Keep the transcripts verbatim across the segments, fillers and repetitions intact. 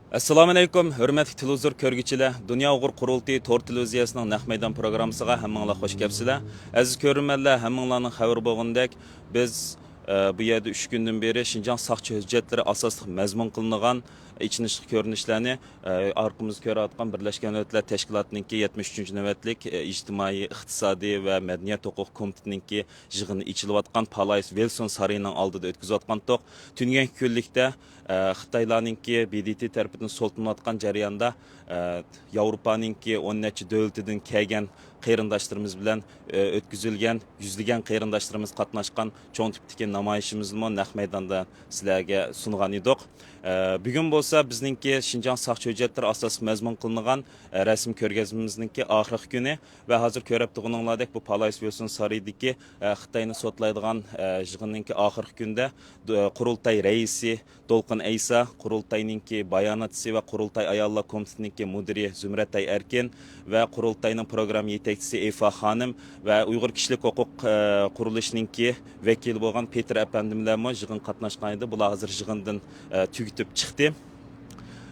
ئەسسالامۇئەلەيكۇم، ھۆرمەتلىك تېلېۋىزور كۆرگۈچىلەر! دۇنيا ئۇيغۇر قۇرۇلتىيى تور تېلېۋىزىيەسىنىڭ نەق مەيدان پروگراممىسىغا ھەممىڭلار خوش كەپسىلەر. ئەزىز كۆرۈرمەنلەر، ھەممىڭلارنىڭ خەۋىرى بولغىنىدەك، بىز، ئە، بۇ يەردە ئۈچ كۈندىن بېرى شىنجاڭ ساقچى ھۆججەتلىرى ئاساسلىق مەزمۇن قىلىنغان ئېچىنىشلىق كۆرۈنۈشلەرنى، ئە، ئارقىمىزدا كۆرۈۋاتقان بىرلەشكەن دۆلەتلەر تەشكىلاتىنىڭكى يەتمىش ئۈچىنچى نۆۋەتلىك، ئە، ئىجتىمائىي، ئىقتىسادىي ۋە مەدەنىيەت ھوقۇق كومىتېتىنىڭكى يىغىنى ئېچىلىۋاتقان پالايس ۋىلسون سارىيىنىڭ ئالدىدا ئۆتكۈزۈۋاتقانتۇق. تۈنۈگۈنكى كۈنلۈكتە، ئە، خىتايلارنىڭكى بې دې تې تەرىپىدىن سولتىنىۋاتقان جەرياندا، ئە، ياۋروپانىڭكى ئون نەچچە دۆلىتىدىن كەلگەن قېرىنداشلىرىمىز بىلەن، ئە، ئۆتكۈزۈلگەن يۈزلىگەن قېرىنداشلىرىمىز قاتناشقان چوڭ تىپتىكى نامايىشىمىزنىمۇ نەق مەيداندا سىلەرگە سۇنغان ئىدۇق. ئە، بۈگۈن بولسا بىزنىڭكى شىنجاڭ ساقچى ھۆججەتلىرى ئاساسلىق مەزمۇن قىلىنغان، ئە، رەسىم كۆرگەزمىمىزنىڭكى ئاخىرقى كۈنى. ۋە ھازىر كۆرۈپ تۇرغىنىڭلاردەك، بۇ پالايس ۋىلسون سارىيىدىكى، ئە، خىتاينى سوتلايدىغان، ئە، يىغىننىڭكى ئاخىرقى كۈنىدە، دۇ-، ئە، قۇرۇلتاي رەئىسى دولقۇن ئەيسا، قۇرۇلتاينىڭكى باياناتچىسى ۋە قۇرۇلتاي ئاياللار كومىتېتىنىڭكى مۇدىرى زۇمرەتئاي ئەركىن ۋە قۇرۇلتاينىڭ پروگرامما يېتەكچىسى ئېفا خانىم ۋە ئۇيغۇر كىشىلىك ھوقۇق، ئە، قۇرۇلۇشىنىڭكى ۋەكىلى بولغان پېتىر ئەپەندىملەرمۇ يىغىنغا قاتناشقان ئىدى. بۇلار ھازىر يىغىندىن، ئە، تۈگىتىپ چىقتى.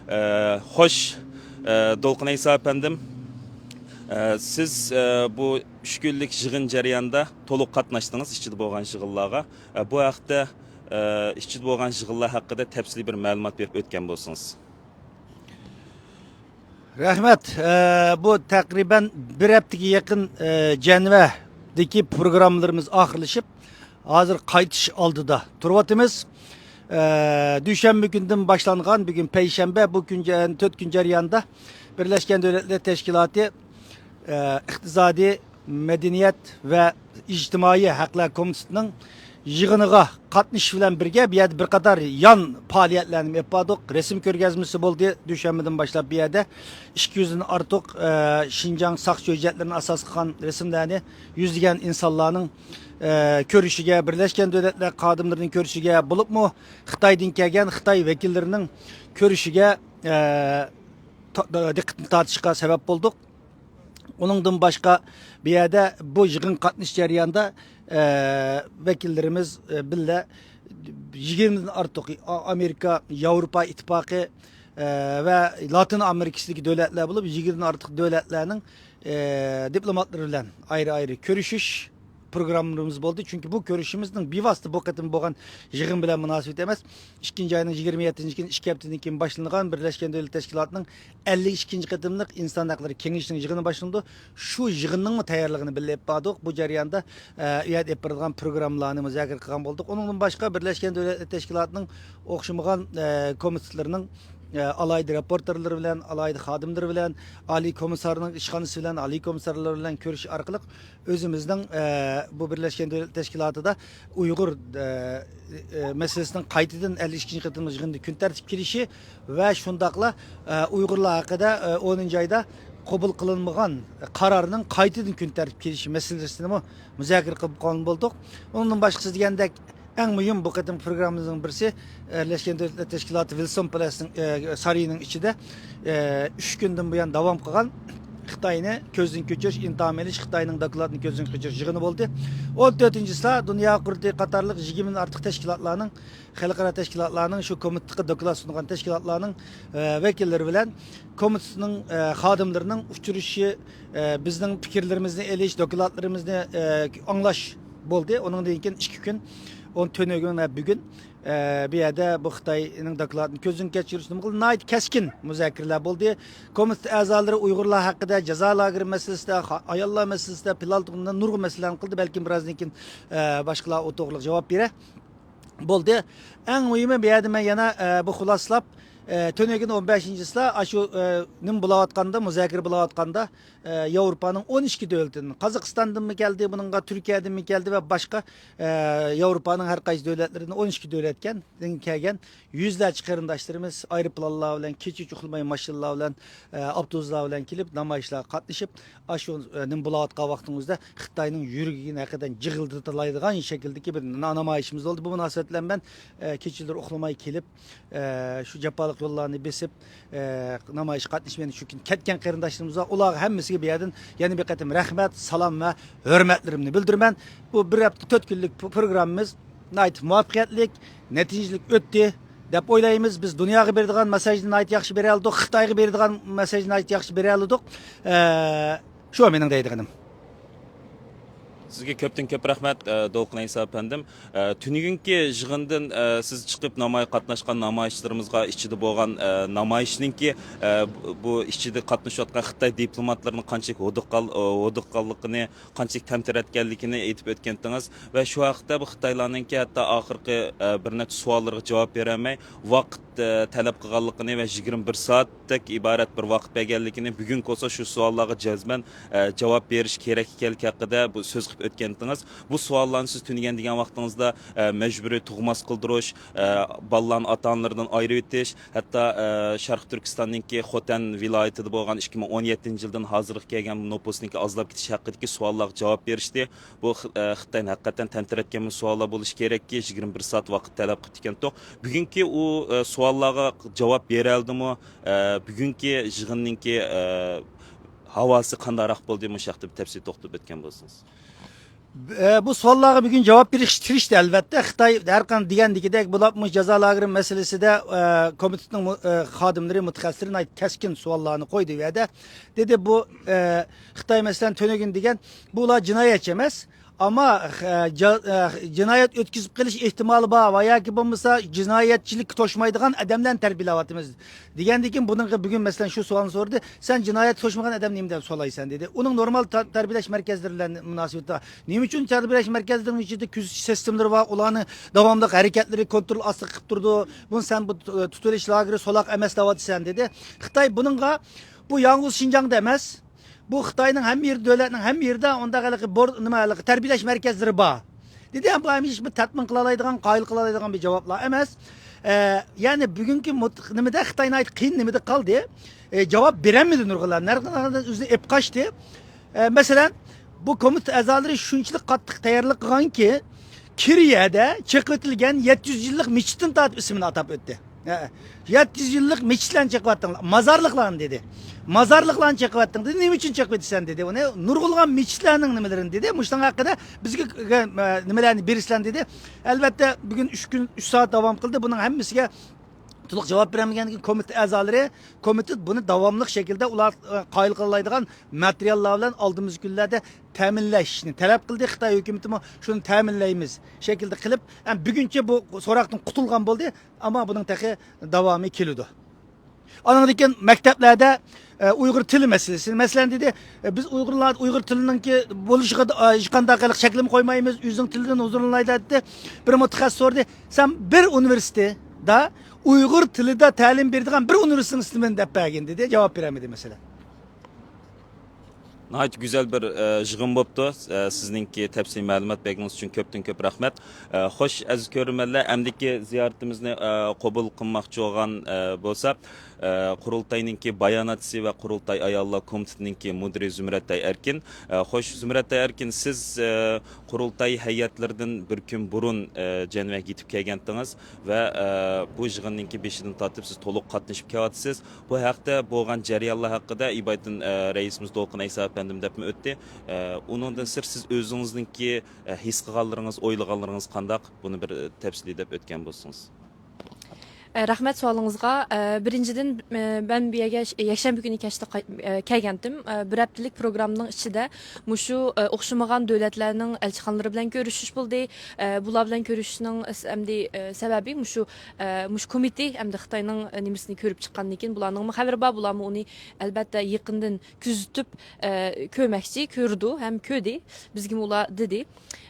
ئە، خوش، ئە، دولقۇن ئەيسا ئەپەندىم، ئە، سىز، ئە، بۇ ئۈچ كۈنلۈك يىغىن جەريانىدا تولۇق قاتناشتىڭىز ئىچىدە بولغان يىغىنلارغا. ئە، بۇ ھەقتە، ئە، ئىچىدە بولغان يىغىنلار ھەققىدە تەپسىلىي بىر مەلۇمات بېرىپ ئۆتكەن بولسىڭىز. رەھمەت. ئە، بۇ تەقرىبەن بىر ھەپتىگە يېقىن، ئە، جەنۋەدىكى پروگراممىلىرىمىز ئاخىرلىشىپ، ھازىر قايتىش ئالدىدا تۇرۇۋاتىمىز. ئە، دۈشەنبە كۈندىن باشلانغان، بۈگۈن پەيشەنبە، بۇ كۈن جە-، تۆت كۈن جەريانىدا بىرلەشكەن دۆلەتلەر تەشكىلاتى، ئە، ئىقتىسادىي، مەدەنىيەت ۋە ئىجتىمائىي ھەقلەر كومىتېتىنىڭ يىغىنىغا قاتنىشىش بىلەن بىرگە، بۇ يەردە بىر قاتار يان پائالىيەتلەرنى ئېلىپ باردۇق. رەسىم كۆرگەزمىسى بولدى. دۈشەنبىدىن باشلاپ بۇ يەردە ئىككى يۈزدىن ئارتۇق، ئە، شىنجاڭ ساقچى ھۆججەتلىرىنى ئاساس قىلغان رەسىملەرنى يۈزلىگەن ئىنسانلارنىڭ، ئە، كۆرۈشىگە، بىرلەشكەن دۆلەتلەر خادىملىرىنىڭ كۆرۈشىگە، بولۇپمۇ خىتايدىن كەلگەن خىتاي ۋەكىللىرىنىڭ كۆرۈشىگە، ئە، تا-، دىققىتىنى تارتىشقا سەۋەب بولدۇق. ئۇنىڭدىن باشقا، بۇ يەردە بۇ يىغىن قاتنىشىش جەريانىدا، ئە، ۋەكىللىرىمىز، ئە، بىللە يىگىرمىدىن ئارتۇق ئا-، ئامېرىكا، ياۋروپا ئىتتىپاقى، ئە، ۋە لاتىن ئامېرىكىسىدىكى دۆلەتلەر بولۇپ، يىگىرمىدىن ئارتۇق دۆلەتلەرنىڭ، ئە، دىپلوماتلىرى بىلەن ئايرى-ئايرى كۆرۈشۈش پروگراممىمىز بولدى. چۈنكى بۇ كۆرۈشۈشىمىزنىڭ بىۋاسىتە بۇ قېتىم بولغان يىغىن بىلەن مۇناسىۋىتى ئەمەس. ئىككىنچى ئاينىڭ يىگىرمە يەتتىنچى كۈنى، ئىككى ھەپتىدىن كېيىن باشلىنىدىغان بىرلەشكەن دۆلەتلەر تەشكىلاتىنىڭ ئەللىك ئىككىنچى قېتىملىق ئىنسان ھەقلىرى كېڭىشىنىڭ يىغىنى باشلىنىدۇ. شۇ يىغىننىڭمۇ تەييارلىقىنى بىللە ئېلىپ باردۇق. بۇ جەرياندا، ئە، ئۇ يەردە ئېلىپ بېرىلغان پروگراممىلارنى مۇزاكىرە قىلغان بولدۇق. ئۇنىڭدىن باشقا، بىرلەشكەن دۆلەتلەر تەشكىلاتىنىڭ ئوخشىمىغان، ئە، كومىتېتلىرىنىڭ، ئە، ئالاھىدە راپورتېرلىرى بىلەن، ئالاھىدە خادىملىرى بىلەن، ئالىي كومىسسارنىڭ ئىشخانىسى بىلەن، ئالىي كومىسسارلىرى بىلەن كۆرۈشۈش ئارقىلىق، ئۆزىمىزنىڭ، ئە، بۇ بىرلەشكەن دۆلەتلەر تەشكىلاتىدا ئۇيغۇر، ئە، ئە، مەسىلىسىنىڭ قايتىدىن ئەللىك ئىككىنچى قېتىملىق يىغىندا كۈن تەرتىپكە كېلىشى ۋە شۇنداقلا، ئە، ئۇيغۇرلار ھەققىدە، ئە، ئونىنچى ئايدا قوبۇل قىلىنمىغان قارارنىڭ قايتىدىن كۈن تەرتىپكە كېلىشى مەسىلىسىنىمۇ مۇزاكىرە قىلىپ قالغان بولدۇق. ئۇنىڭدىن باشقا، سىز دېگەندەك، ئەڭ مۇھىم بۇ قېتىمقى پروگراممىمىزنىڭ بىرسى، ئە، بىرلەشكەن دۆلەتلەر تەشكىلاتى ۋىلسون پالاسنىڭ، ئە، سارىيىنىڭ ئىچىدە، ئە، ئۈچ كۈندىن بۇيان داۋام قىلغان خىتاينى كۆزدىن كەچۈرۈش، ئىمتىھان ئېلىش، خىتاينىڭ دوكلاتىنى كۆزدىن كەچۈرۈش يىغىنى بولدى. ئون تۆتىنچى چىسلا دۇنيا قۇرۇلتىيى قاتارلىق يىگىرمىدىن ئارتۇق تەشكىلاتلارنىڭ، خەلقئارا تەشكىلاتلارنىڭ، شۇ كومىتېتقا دوكلات سۇنغان تەشكىلاتلارنىڭ، ئە، ۋەكىللىرى بىلەن كومىتېتنىڭ، ئە، خادىملىرىنىڭ ئۇچرىشىشى، ئە، بىزنىڭ پىكىرلىرىمىزنى ئېلىش، دوكلاتلىرىمىزنى، ئە، ئاڭلاش بولدى. ئۇنىڭدىن كېيىن ئىككى كۈن، ئون تۆت كۈن ۋە بۈگۈن، ئە، بۇ يەردە بۇ خىتاينىڭ دوكلاتىنى كۆزدىن كەچۈرۈش، نېمە قىلدى، ناھايىتى كەسكىن مۇزاكىرىلەر بولدى. كومىتېت ئەزالىرى ئۇيغۇرلار ھەققىدە، جازا لاگېرى مەسىلىسىدە، خا-، ئاياللار مەسىلىسىدە، پىلانلىق نۇرغۇن مەسىلىلەرنى قىلدى. بەلكىم بىرازدىن كېيىن، ئە، باشقىلار ئۇ توغرىلىق جاۋاب بېرە. بولدى. ئەڭ مۇھىمى، بۇ يەردە مەن يەنە، ئە، بۇ خۇلاسىلاپ، ئە، تۈنۈگۈن ئون بەشىنچى چىسلا، ئاشۇ، ئە، نېمە بولاۋاتقاندا، مۇزاكىرە بولاۋاتقاندا، ئە، ياۋروپانىڭ ئون ئىككى دۆلىتىدىن، قازاقىستاندىنمۇ كەلدى، بۇنىڭغا تۈركىيەدىنمۇ كەلدى ۋە باشقا، ئە، ياۋروپانىڭ ھەر قايسى دۆلەتلىرىدىن ئون ئىككى دۆلەتكەن، دىن كەلگەن يۈزلەرچە قېرىنداشلىرىمىز ئايروپىلانلار بىلەن، كېچە ئۇخلىماي ماشىنىلار بىلەن، ئە، ئاپتوبۇسلار بىلەن كېلىپ، نامايىشلارغا قاتنىشىپ، ئاشۇ، ئە، نېمە بولاۋاتقان ۋاقتىڭىزدا خىتاينىڭ يۈرىكىنى ھەقىقەتەن جىغىلدىتالايدىغان شەكىلدىكى بىر نا-، نامايىشىمىز بولدى. بۇ مۇناسىۋەت بىلەن مەن، ئە، كېچىلىرى ئۇخلىماي كېلىپ، ئە، شۇ جاپالىق يوللارنى بېسىپ، ئە، نامايىشقا قاتنىشىپ، يەنە شۇ كۈنى كەتكەن قېرىنداشلىرىمىز بار. ئۇلارغا ھەممىسىگە بۇ يەردىن يەنە بىر قېتىم رەھمەت، سالام ۋە ھۆرمەتلىرىمنى بىلدۈرىمەن. بۇ بىر ھەپتە تۆت كۈنلۈك پرو-، پروگراممىمىز ناھايىتى مۇۋەپپەقىيەتلىك، نەتىجىلىك ئۆتتى. دەپ ئويلايمىز. بىز دۇنياغا بېرىدىغان مېسساژنى ناھايىتى ياخشى بېرەلىدۇق، خىتايغا بېرىدىغان مېسساژنى ناھايىتى ياخشى بېرەلىدۇق. ئە، شۇ مېنىڭ دەيدىغىنىم. سىزگە كۆپتىن كۆپ رەھمەت، ئە، دولقۇن ئەيسا ئەپەندىم. ئە، تۈنۈگۈنكى يىغىندىن، ئە، سىز چىقىپ ناماي-، قاتناشقان نامايىشلىرىمىزغا ئىچىدە بولغان، ئە، نامايىشنىڭكى، ئە، بۇ، بۇ ئىچىدە قاتنىشىۋاتقان خىتاي دىپلوماتلىرىنىڭ قانچىلىك ھودۇققان-، ھودۇققانلىقىنى، قانچىلىك تەمتىرەتكەنلىكىنى ئېيتىپ ئۆتكەنتىڭىز. ۋە شۇ ھەقتە بۇ خىتايلارنىڭكى ھەتتا ئاخىرقى، ئە، بىر نەچچە سوئاللىرىغا جاۋاب بېرەلمەي، ۋاقىت، ئە، تەلەپ قىلغانلىقىنى ۋە يىگىرمە بىر سائەتتەك ئىبارەت بىر ۋاقىت بەرگەنلىكىنى، بۈگۈنكى بولسا شۇ سوئاللارغا جەزمەن، ئە، جاۋاب بېرىش كېرەك ئىكەنلىكى ھەققىدە بۇ سۆز قىلىپ ئۆتكەنتىڭىز. بۇ سوئاللارنى سىز تۈنۈگۈن دېگەن ۋاقتىڭىزدا، ئە، مەجبۇرىي تۇغماس قىلدۇرۇش، ئە، بالىلارنى ئاتا-ئانىلىرىدىن ئايرىۋېتىش، ھەتتا، ئە، شەرقىي تۈركىستاننىڭكى خوتەن ۋىلايىتىدە بولغان ئىككى مىڭ ئون يەتتىنچى يىلدىن ھازىرغا كەلگەن نوپۇسنىڭكى ئازلاپ كېتىشى ھەققىدىكى سوئاللارغا جاۋاب بېرىشتى. بۇ خى-، ئە، خىتاينى ھەقىقەتەن تەمتىرەتكەن سوئاللار بولۇشى كېرەككى، يىگىرمە بىر سائەت ۋاقىت تەلەپ قىپتىكەنتۇق. بۈگۈنكى ئۇ، ئە، سوئاللارغا جاۋاب بېرەلدىمۇ؟ ئە، بۈگۈنكى يىغىننىڭكى، ئە، ھاۋاسى قانداقراق بولدى؟ مۇشۇ ھەقتە بىر تەپسىلىي توختىلىپ ئۆتكەن بولسىڭىز. ئە، بۇ سوئاللارغا بۈگۈن جاۋاب بېرىشكە تىرىشتى، ئەلۋەتتە. خىتاي ھەر قانداق دېگەندىكىدەك، بۇلار مۇشۇ جازا لاگېرى مەسىلىسىدە، ئە، كومىتېتنىڭ مۇ-، ئە، خادىملىرى، مۇتەخەسسىسلىرى ناھايىتى كەسكىن سوئاللارنى قويدى بۇ يەردە. دېدى، بۇ، ئە، خىتاي، مەسىلەن، تۈنۈگۈن دېگەن، بۇلار جىنايەتچى ئەمەس. ئەمما، ئە، جا-، ئە، جىنايەت ئۆتكۈزۈپ قېلىش ئېھتىمالى بار ۋە ياكى بولمىسا جىنايەتچىلىككە توشمايدىغان ئادەملەرنى تەربىيەلەۋاتىمىز. دېگەندىن كېيىن بۇنىڭغا بۈگۈن، مەسىلەن، شۇ سوئالنى سورىدى. سەن جىنايەت توشمىغان ئادەم نېمە دەپ سورايسەن؟ دېدى. ئۇنىڭ نورمال تا-، تەربىيەلەش مەركەزلىرى بىلەن مۇناسىۋىتى بار. نېمە ئۈچۈن تەربىيەلەش مەركەزلىرىنىڭ ئىچىدە كۆزىتىش سىستېمىلىرى بار، ئۇلارنى داۋاملىق ھەرىكەتلىرى كونترول ئاستىغا قىلىپ تۇرىدۇ؟ بۇنى سەن بۇ تۇ-، تۇتۇۋېلىش لاگېرى سولاق ئەمەس دەۋاتىسەن، دېدى. خىتاي بۇنىڭغا، بۇ يالغۇز شىنجاڭدا ئەمەس، بۇ خىتاينىڭ ھەممە يېرى، دۆلەتنىڭ ھەممە يېرىدە ئۇنداق ھېلىقى بور-، نېمە، ھېلىقى تەربىيەلەش مەركەزلىرى بار. دېدى، ھەم بۇ ھەم ھېچ بىر تەتمىن قىلالايدىغان، قايىل قىلالايدىغان بىر جاۋابلار ئەمەس. ئە، يەنى بۈگۈنكى مۇت-، نېمىدە خىتاي ناھايىتى قىيىن نېمىدە قالدى. ئە، جاۋاب بېرەلمىدى نۇرغۇنلار. نەرقىدىن ئۆزىنى ئېپ قاچتى. ئە، مەسىلەن، بۇ كومىتېت ئەزالىرى شۇنچىلىك قاتتىق تەييارلىق قىلغانكى، كىرىيەدە چېقىۋېتىلگەن يەتتە يۈز يىللىق مىچىتتىن تارتىپ ئىسمىنى ئاتاپ ئۆتتى. ھە، يەتتە يۈز يىللىق مىچىتلەرنى چېقىۋەتتىڭلار، مازارلىقلارنى دېدى. مازارلىقلارنى چېقىۋەتتىڭ دېدى. نېمە ئۈچۈن چېقىۋېتىسەن دېدى ئۇنى. نۇرغۇنلىغان مىچىتلەرنىڭ نېمىلىرىنى دېدى. مۇشۇنىڭ ھەققىدە بىزگە، ئە، نېمىلەرنى بېرىسىلەر دېدى. ئەلۋەتتە، بۈگۈن ئۈچ كۈن، ئۈچ سائەت داۋام قىلدى. بۇنىڭ ھەممىسىگە تولۇق جاۋاب بېرەلمىگەندىن كېيىن كومىتېت ئەزالىرى، كومىتېت بۇنى داۋاملىق شەكىلدە ئۇلار، ئە، قايىل قىلالايدىغان ماتېرىياللار بىلەن ئالدىمىزدىكى كۈنلەردە تەمىنلەشنى تەلەپ قىلدى. خىتاي ھۆكۈمىتىمۇ شۇنى تەمىنلەيمىز شەكىلدە قىلىپ، ئەم، بۈگۈنچە بۇ سوراقتىن قۇتۇلغان بولدى، ئەمما بۇنىڭ تېخى داۋامى كېلىدۇ. ئانىڭدىن كېيىن مەكتەپلەردە، ئە، ئۇيغۇر تىلى مەسىلىسى، مەسىلەن، دېدى، ئە، بىز ئۇيغۇرلار، ئۇيغۇر تىلىنىڭكى بولۇشىغا، ئە، ھېچقانداق ھېلىقى چەكلىمە قويمايمىز، ئۆزىنىڭ تىلىدىن ھۇزۇرلىنايلى دېدى. بىر مۇتەخەسسىس سورىدى، سەن بىر ئۇنىۋېرسىتېتتا ئۇيغۇر تىلىدا تەلىم بېرىدىغان بىر ئۇنىۋېرسىتېتنىڭ ئىسمىنى دەپ بەرگىن، دېدى، جاۋاب بېرەلمىدى، مەسىلەن. ناھايىتى گۈزەل بىر، ئە، يىغىن بوپتۇ. ئە، سىزنىڭكى تەپسىلىي مەلۇمات بەرگىنىڭىز ئۈچۈن كۆپتىن كۆپ رەھمەت. ئە، خوش، ئەزىز كۆرۈرمەنلەر، ئەمدىكى زىيارىتىمىزنى، ئە، قوبۇل قىلماقچى بولغان، ئە، بولسا، ئە، قۇرۇلتاينىڭكى باياناتچىسى ۋە قۇرۇلتاي ئاياللار كومىتېتىنىڭكى مۇدىرى زۇمرەتئاي ئەركىن. ئە، خوش، زۇمرەتئاي ئەركىن، سىز، ئە، قۇرۇلتاي ھەيئەتلىرىدىن بىر كۈن بۇرۇن، ئە، جەنۋەگە يېتىپ كەلگەنتىڭىز ۋە، ئە، بۇ يىغىننىڭكى بېشىدىن تارتىپ سىز تولۇق قاتنىشىپ كېلىۋاتىسىز. بۇ ھەقتە بولغان جەريانلار ھەققىدە ئىبايتىن، ئە، رەئىسىمىز دولقۇن ئەيسا ئەپەندىم دەپمۇ ئۆتتى. ئە، ئۇنىڭدىن سىرت سىز ئۆزىڭىزنىڭكى، ئە، ھېس قىلغانلىرىڭىز، ئويلىغانلىرىڭىز قانداق؟ بۇنى بىر، ئە، تەپسىلىي دەپ ئۆتكەن بولسىڭىز. ئە، رەھمەت سوئالىڭىزغا. ئە، بىرىنچىدىن، ئە، مەن بۇ يەرگە ش-، يەكشەنبە كۈنى كەچتە قاي-، ئە، كەلگەنتىم. ئە، بىر ھەپتىلىك پروگراممىنىڭ ئىچىدە مۇشۇ، ئە، ئوخشىمىغان دۆلەتلەرنىڭ ئەلچىخانىلىرى بىلەن كۆرۈشۈش بولدى. ئە، بۇلار بىلەن كۆرۈشۈشنىڭ ئەس-، ئەمدى، ئە، سەۋەبى مۇشۇ، ئە، مۇشۇ كومىتېت ئەمدى خىتاينىڭ، ئە، نېمىسىنى كۆرۈپ چىققاندىن كېيىن بۇلارنىڭمۇ خەۋىرى بار، بۇلارمۇ ئۇنى ئەلۋەتتە يېقىندىن كۆزىتىپ، ئە، كۆرمەكچى، كۆرىدۇ ھەم كۆردى. بىزگىمۇ ئۇلار دېدى.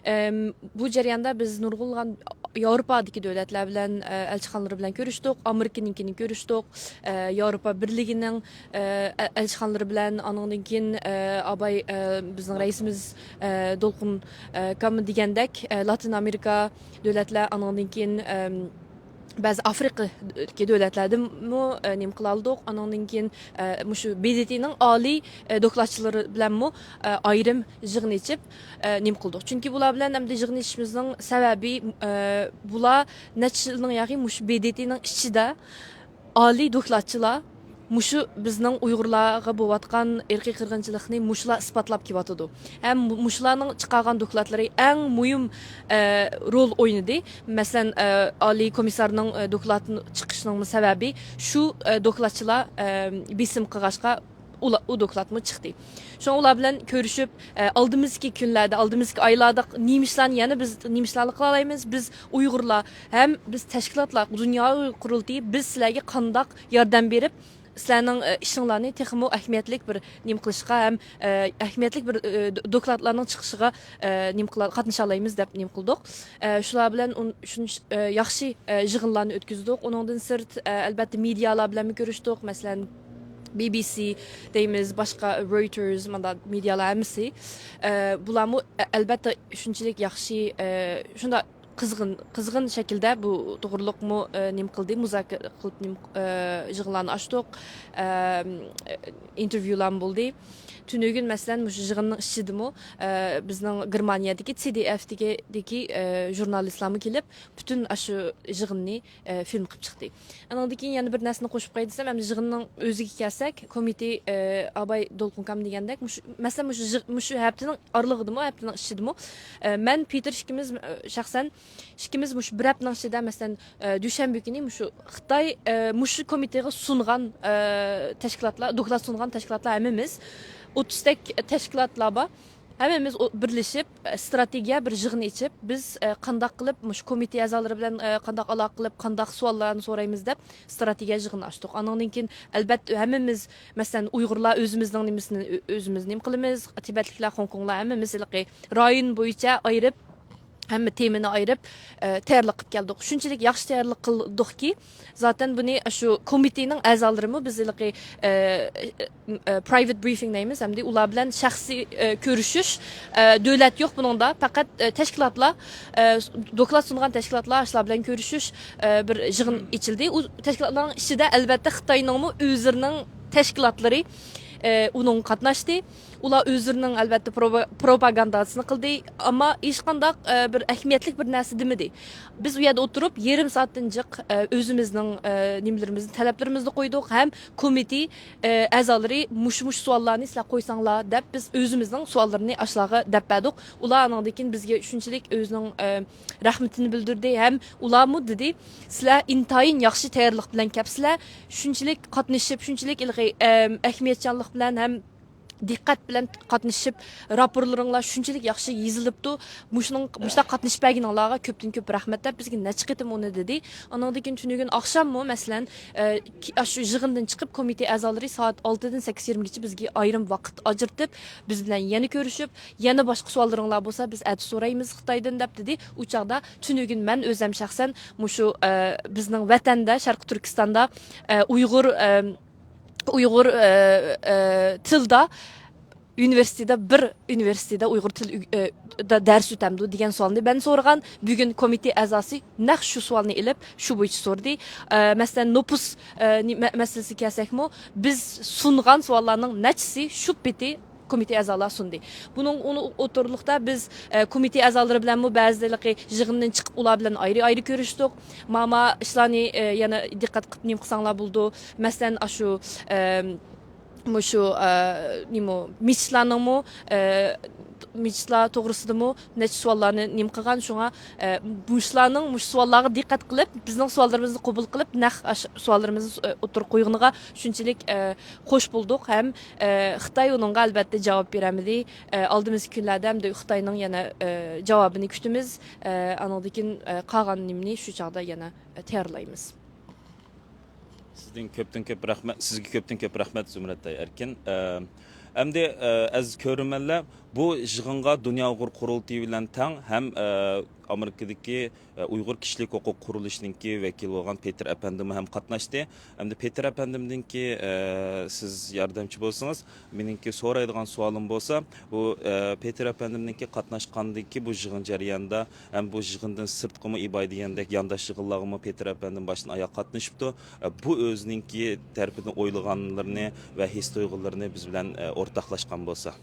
ئەم، بۇ جەرياندا بىز نۇرغۇنلىغان ياۋروپادىكى دۆلەتلەر بىلەن، ئە، ئەلچىخانىلىرى بىلەن كۆرۈشتۇق، ئامېرىكىنىڭكىنى كۆرۈشتۇق، ئە، ياۋروپا بىرلىكىنىڭ، ئە، ئە-، ئەلچىخانىلىرى بىلەن، ئانىڭدىن كېيىن، ئە، ئاباي، ئە، بىزنىڭ رەئىسىمىز، ئە، دولقۇن، ئە، كام دېگەندەك، ئە، لاتىن ئامېرىكا دۆلەتلەر، ئانىڭدىن كېيىن، ئەم، بەزى ئافرىقىدىكى دۆلەتلەردىنمۇ، ئە، نېمە قىلالىدۇق. ئانىڭدىن كېيىن، ئە، مۇشۇ ب د ت نىڭ ئالىي، ئە، دوكلاتچىلىرى بىلەنمۇ، ئە، ئايرىم يىغىن ئېچىپ، ئە، نېمە قىلدۇق. چۈنكى بۇلار بىلەن ئەمدى يىغىن ئېچىشىمىزنىڭ سەۋەبى، ئە، بۇلار نەچچە يىلنىڭ ياقى مۇشۇ ب د ت نىڭ ئىچىدە ئالىي دوكلاتچىلار مۇشۇ بىزنىڭ ئۇيغۇرلارغا بولۇۋاتقان ئىرقىي قىرغىنچىلىقنى مۇشۇلار ئىسپاتلاپ كېلىۋاتىدۇ. ھەم مۇ-، مۇشۇلارنىڭ چىقارغان دوكلاتلىرى ئەڭ مۇھىم، ئە، رول ئوينىدى. مەسىلەن، ئە، ئالىي كومىسسارنىڭ، ئە، دوكلاتى چىقىشىنىڭ سەۋەبى شۇ، ئە، دوكلاتچىلار، ئە، بېسىم قىلغاچقا، ئۇلا-، ئۇ دوكلاتمۇ چىقتى. شۇڭا ئۇلار بىلەن كۆرۈشۈپ، ئە، ئالدىمىزدىكى كۈنلەردە، ئالدىمىزدىكى ئايلاردا نېمە ئىشلارنى، يەنە بىز نېمە ئىشلارنى قىلالايمىز؟ بىز ئۇيغۇرلار ھەم بىز تەشكىلاتلار، دۇنيا ئۇيغۇر قۇرۇلتىيى، بىز سىلەرگە قانداق ياردەم بېرىپ، سىلەرنىڭ، ئە، ئىشىڭلارنى تېخىمۇ ئەھمىيەتلىك بىر نېمە قىلىشقا ھەم، ئە، ئەھمىيەتلىك بىر، ئە، دو-، دوكلاتلارنىڭ چىقىشىغا، ئە، نېمە قىلا-، قاتنىشالايمىز دەپ نېمە قىلدۇق. ئە، شۇلار بىلەن ئۇن-، شۇنچ-، ئە، ياخشى، ئە، يىغىنلارنى ئۆتكۈزدۇق. ئۇنىڭدىن سىرت، ئە، ئەلبەتتە، مېدىيالار بىلەنمۇ كۆرۈشتۇق. مەسىلەن، بى بى سى دەيمىز، باشقا رويتېرز، مانا مېدىيالار ھەممىسى. ئە، بۇلارمۇ، ئە، ئەلبەتتە، شۇنچىلىك ياخشى، ئە، شۇنداق قىزغىن، قىزغىن شەكىلدە بۇ توغرۇلۇقمۇ، ئە، نېمە قىلدى، مۇزاكىرە قىلىپ، نېمە، ئە، يىغىنلارنى ئاچتۇق، ئە، ئىنتېرۋيۇلارمۇ بولدى. تۈنۈگۈن، مەسىلەن، مۇشۇ يىغىننىڭ ئىچىدىمۇ، ئە، بىزنىڭ گېرمانىيەدىكى سى دى ئېف دىكى، دىكى، ئە، ژۇرنالىستلارمۇ كېلىپ، پۈتۈن ئاشۇ يىغىننى، ئە، فىلىم قىلىپ چىقتى. ئانىڭدىن كېيىن يەنە بىر نەرسىنى قوشۇپ قوياي دېسەم، ئەمدى يىغىننىڭ ئۆزىگە كەلسەك، كومىتېت، ئە، ئاباي دولقۇن ئاكام دېگەندەك، مۇشۇ، مەسىلەن، مۇشۇ يىغ-، مۇشۇ ھەپتىنىڭ ئارىلىقىدىمۇ، ھەپتىنىڭ ئىچىدىمۇ، ئە، مەن، پېتېر ئىككىمىز، ئە، شەخسەن ئىككىمىز مۇشۇ بىر ھەپتىنىڭ ئىچىدە، مەسىلەن، ئە، دۈشەنبە كۈنى مۇشۇ خىتاي، ئە، مۇشۇ كومىتېتقا سۇنغان، ئە، تەشكىلاتلار، دوكلات سۇنغان تەشكىلاتلار ھەممىمىز، ئوتتۇزدەك تەشكىلاتلار بار. ھەممىمىز ئو-، بىرلىشىپ، ئە، ئىستراتېگىيە بىر يىغىنى ئېچىپ، بىز، ئە، قانداق قىلىپ مۇشۇ كومىتېت ئەزالىرى بىلەن، ئە، قانداق ئالاقە قىلىپ، قانداق سوئاللارنى سورايمىز دەپ ئىستراتېگىيە يىغىنى ئاچتۇق. ئانىڭدىن كېيىن، ئەلبەتتە، ھەممىمىز، مەسىلەن، ئۇيغۇرلار ئۆزىمىزنىڭ نېمىسىنى ئۆ-، ئۆزىمىز نېمە قىلىمىز، تىبەتلىكلەر، خوڭكوڭلار ھەممىمىز ھېلىقى رايون بويىچە ئايرىپ، ھەممە تېمىنى ئايرىپ، ئە، تەييارلىق قىلىپ كەلدۇق. شۇنچىلىك ياخشى تەييارلىق قىلدۇقكى، زاتەن بۇنى شۇ كومىتېتنىڭ ئەزالىرىمۇ بىز ھېلىقى، ئە، ئە، پرايۋېت برىفىڭ دەيمىز، ئەمدى ئۇلار بىلەن شەخسىي، ئە، كۆرۈشۈش، ئە، دۆلەت يوق بۇنىڭدا، پەقەت، ئە، تەشكىلاتلار، ئە، دوكلات سۇنغان تەشكىلاتلار، شۇلار بىلەن كۆرۈشۈش، ئە، بىر يىغىن ئېچىلدى. ئۇ تەشكىلاتلارنىڭ ئىچىدە، ئەلۋەتتە، خىتاينىڭمۇ ئۆزلىرىنىڭ تەشكىلاتلىرى، ئە، ئۇنىڭغا قاتناشتى. ئۇلار ئۆزلىرىنىڭ، ئەلۋەتتە، پروپا-، پروپاگانداسىنى قىلدى، ئەمما ھېچقانداق، ئە، بىر ئەھمىيەتلىك بىر نەرسە دېمىدى. بىز ئۇ يەردە ئولتۇرۇپ، يېرىم سائەتتىن جىق، ئە، ئۆزىمىزنىڭ، ئە، نېمىلىرىمىزنى، تەلەپلىرىمىزنى قويدۇق ھەم كومىتېت، ئە، ئەزالىرى مۇشۇ، مۇشۇ سوئاللارنى سىلەر قويساڭلار دەپ، بىز ئۆزىمىزنىڭ سوئاللىرىنى ئاشۇلارغا دەپ بەردۇق. ئۇلار ئانىڭدىن كېيىن بىزگە شۇنچىلىك ئۆزىنىڭ، ئە، رەھمىتىنى بىلدۈردى ھەم ئۇلارمۇ دېدى، سىلەر ئىنتايىن ياخشى تەييارلىق بىلەن كەپسىلەر، شۇنچىلىك قاتنىشىپ، شۇنچىلىك ھېلىقى، ئە، ئەھمىيەتچانلىق بىلەن ھەم دىققەت بىلەن قاتنىشىپ، راپورلىرىڭلار شۇنچىلىك ياخشى يېزىلىپتۇ. مۇشۇنىڭ، مۇشۇنداق قاتنىشىپ بەرگىنىڭلارغا كۆپتىن كۆپ رەھمەت دەپ، بىزگە نەچچە قېتىم ئۇنى دېدى. ئانىڭدىن كېيىن تۈنۈگۈن ئاخشاممۇ، مەسىلەن، ئە، كى-، ئاشۇ يىغىندىن چىقىپ، كومىتېت ئەزالىرى سائەت ئالتىدىن سەككىز يېرىمگىچە بىزگە ئايرىم ۋاقىت ئاجرىتىپ، بىز بىلەن يەنە كۆرۈشۈپ، يەنە باشقا سوئاللىرىڭلار بولسا، بىز ئەتە سورايمىز خىتايدىن دەپ دېدى. ئۇ چاغدا تۈنۈگۈن مەن ئۆزەم شەخسەن مۇشۇ، ئە، بىزنىڭ ۋەتەندە، شەرقىي تۈركىستاندا، ئە، ئۇيغۇر، ئە، ئۇيغۇر، ئە، ئە، تىلدا ئۇنىۋېرسىتېتتا، بىر ئۇنىۋېرسىتېتتا ئۇيغۇر تىل ئۆگ-، ئە، دا دەرس ئۆتەمدۇ دېگەن سوئالنى مەن سورىغان. بۈگۈن كومىتېت ئەزاسى نەق شۇ سوئالنى ئېلىپ، شۇ بويىچە سورىدى. ئە، مەسىلەن، نوپۇس، ئە، نى-، مە-، مەسىلىسىگە كەلسەكمۇ، بىز سۇنغان سوئاللارنىڭ نەچچىسى شۇ پېتى كومىتېت ئەزالار سۇندى. بۇنىڭ ئۇنى ئوتتۇرىلىقتا بىز، ئە، كومىتېت ئەزالىرى بىلەنمۇ بەزى ھېلىقى يىغىندىن چىقىپ، ئۇلار بىلەن ئايرى-ئايرى كۆرۈشتۇق. ماما ئىشلارنى، ئە، يەنە دىققەت قىلىپ نېمە قىلساڭلار بولىدۇ. مەسىلەن، ئاشۇ، ئە، مۇشۇ، ئە، نېمە، مېچىتلارنىڭمۇ، ئە، مېچىتلار توغرىسىدىمۇ نەچچە سوئاللارنى نېمە قىلغان. شۇڭا، ئە، مۇشۇلارنىڭ، مۇشۇ سوئاللارغا دىققەت قىلىپ، بىزنىڭ سوئاللىرىمىزنى قوبۇل قىلىپ، نەق ئاشۇ سوئاللىرىمىزنى، ئە، ئوتتۇرىغا قويغىنىغا شۇنچىلىك، ئە، خوش بولدۇق ھەم، ئە، خىتاي ئۇنىڭغا ئەلۋەتتە جاۋاب بېرەلمىدى. ئە، ئالدىمىزدىكى كۈنلەردە ئەمدى خىتاينىڭ يەنە، ئە، جاۋابىنى كۈتىمىز. ئە، ئانىڭدىن كېيىن، ئە، قالغان نېمىنى شۇ چاغدا يەنە، ئە، تەييارلايمىز. سىزدىن كۆپتىن كۆپ رەھمەت، سىزگە كۆپتىن كۆپ رەھمەت، زۇمرەتئاي ئەركىن. ئە، ئەمدى، ئە، ئەزىز كۆرۈرمەنلەر، بۇ يىغىنغا دۇنيا ئۇيغۇر قۇرۇلتىيى بىلەن تەڭ ھەم، ئە، ئامېرىكىدىكى، ئە، ئۇيغۇر كىشىلىك ھوقۇق قۇرۇلۇشىنىڭكى ۋەكىلى بولغان پېتىر ئەپەندىمۇ ھەم قاتناشتى. ئەمدى پېتىر ئەپەندىمنىڭكى، ئە، سىز ياردەمچى بولسىڭىز، مېنىڭكى سورايدىغان سوئالىم بولسا، بۇ، ئە، پېتىر ئەپەندىمنىڭكى قاتناشقاندىكى بۇ يىغىن جەريانىدا ھەم بۇ يىغىندىن سىرتقىمۇ ئىباي دېگەندەك يانداش يىغىنلارغىمۇ پېتىر ئەپەندىم باشتىن ئاياغ قاتنىشىپتۇ. ئە، بۇ ئۆزىنىڭكى تەرىپىدىن ئويلىغانلىرىنى ۋە ھېس تۇيغۇلىرىنى بىز بىلەن، ئە، ئورتاقلاشقان بولسا.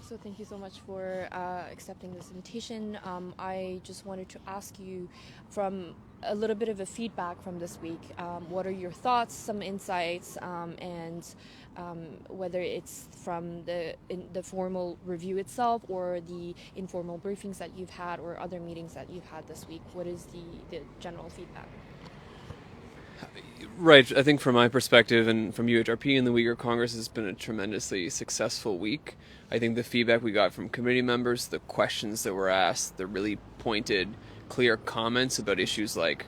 So thank you so much for uh, accepting this invitation. Um, I just wanted to ask you from a little bit of a feedback from this week. Um, what are your thoughts, some insights, um, and um, whether it's from the in the formal review itself or the informal briefings that you've had or other meetings that you've had this week, what is the, the general feedback? Right. I think from my perspective and from U H R P and the Uyghur Congress, it's been a tremendously successful week. I think the feedback we got from committee members, the questions that were asked, the really pointed, clear comments about issues like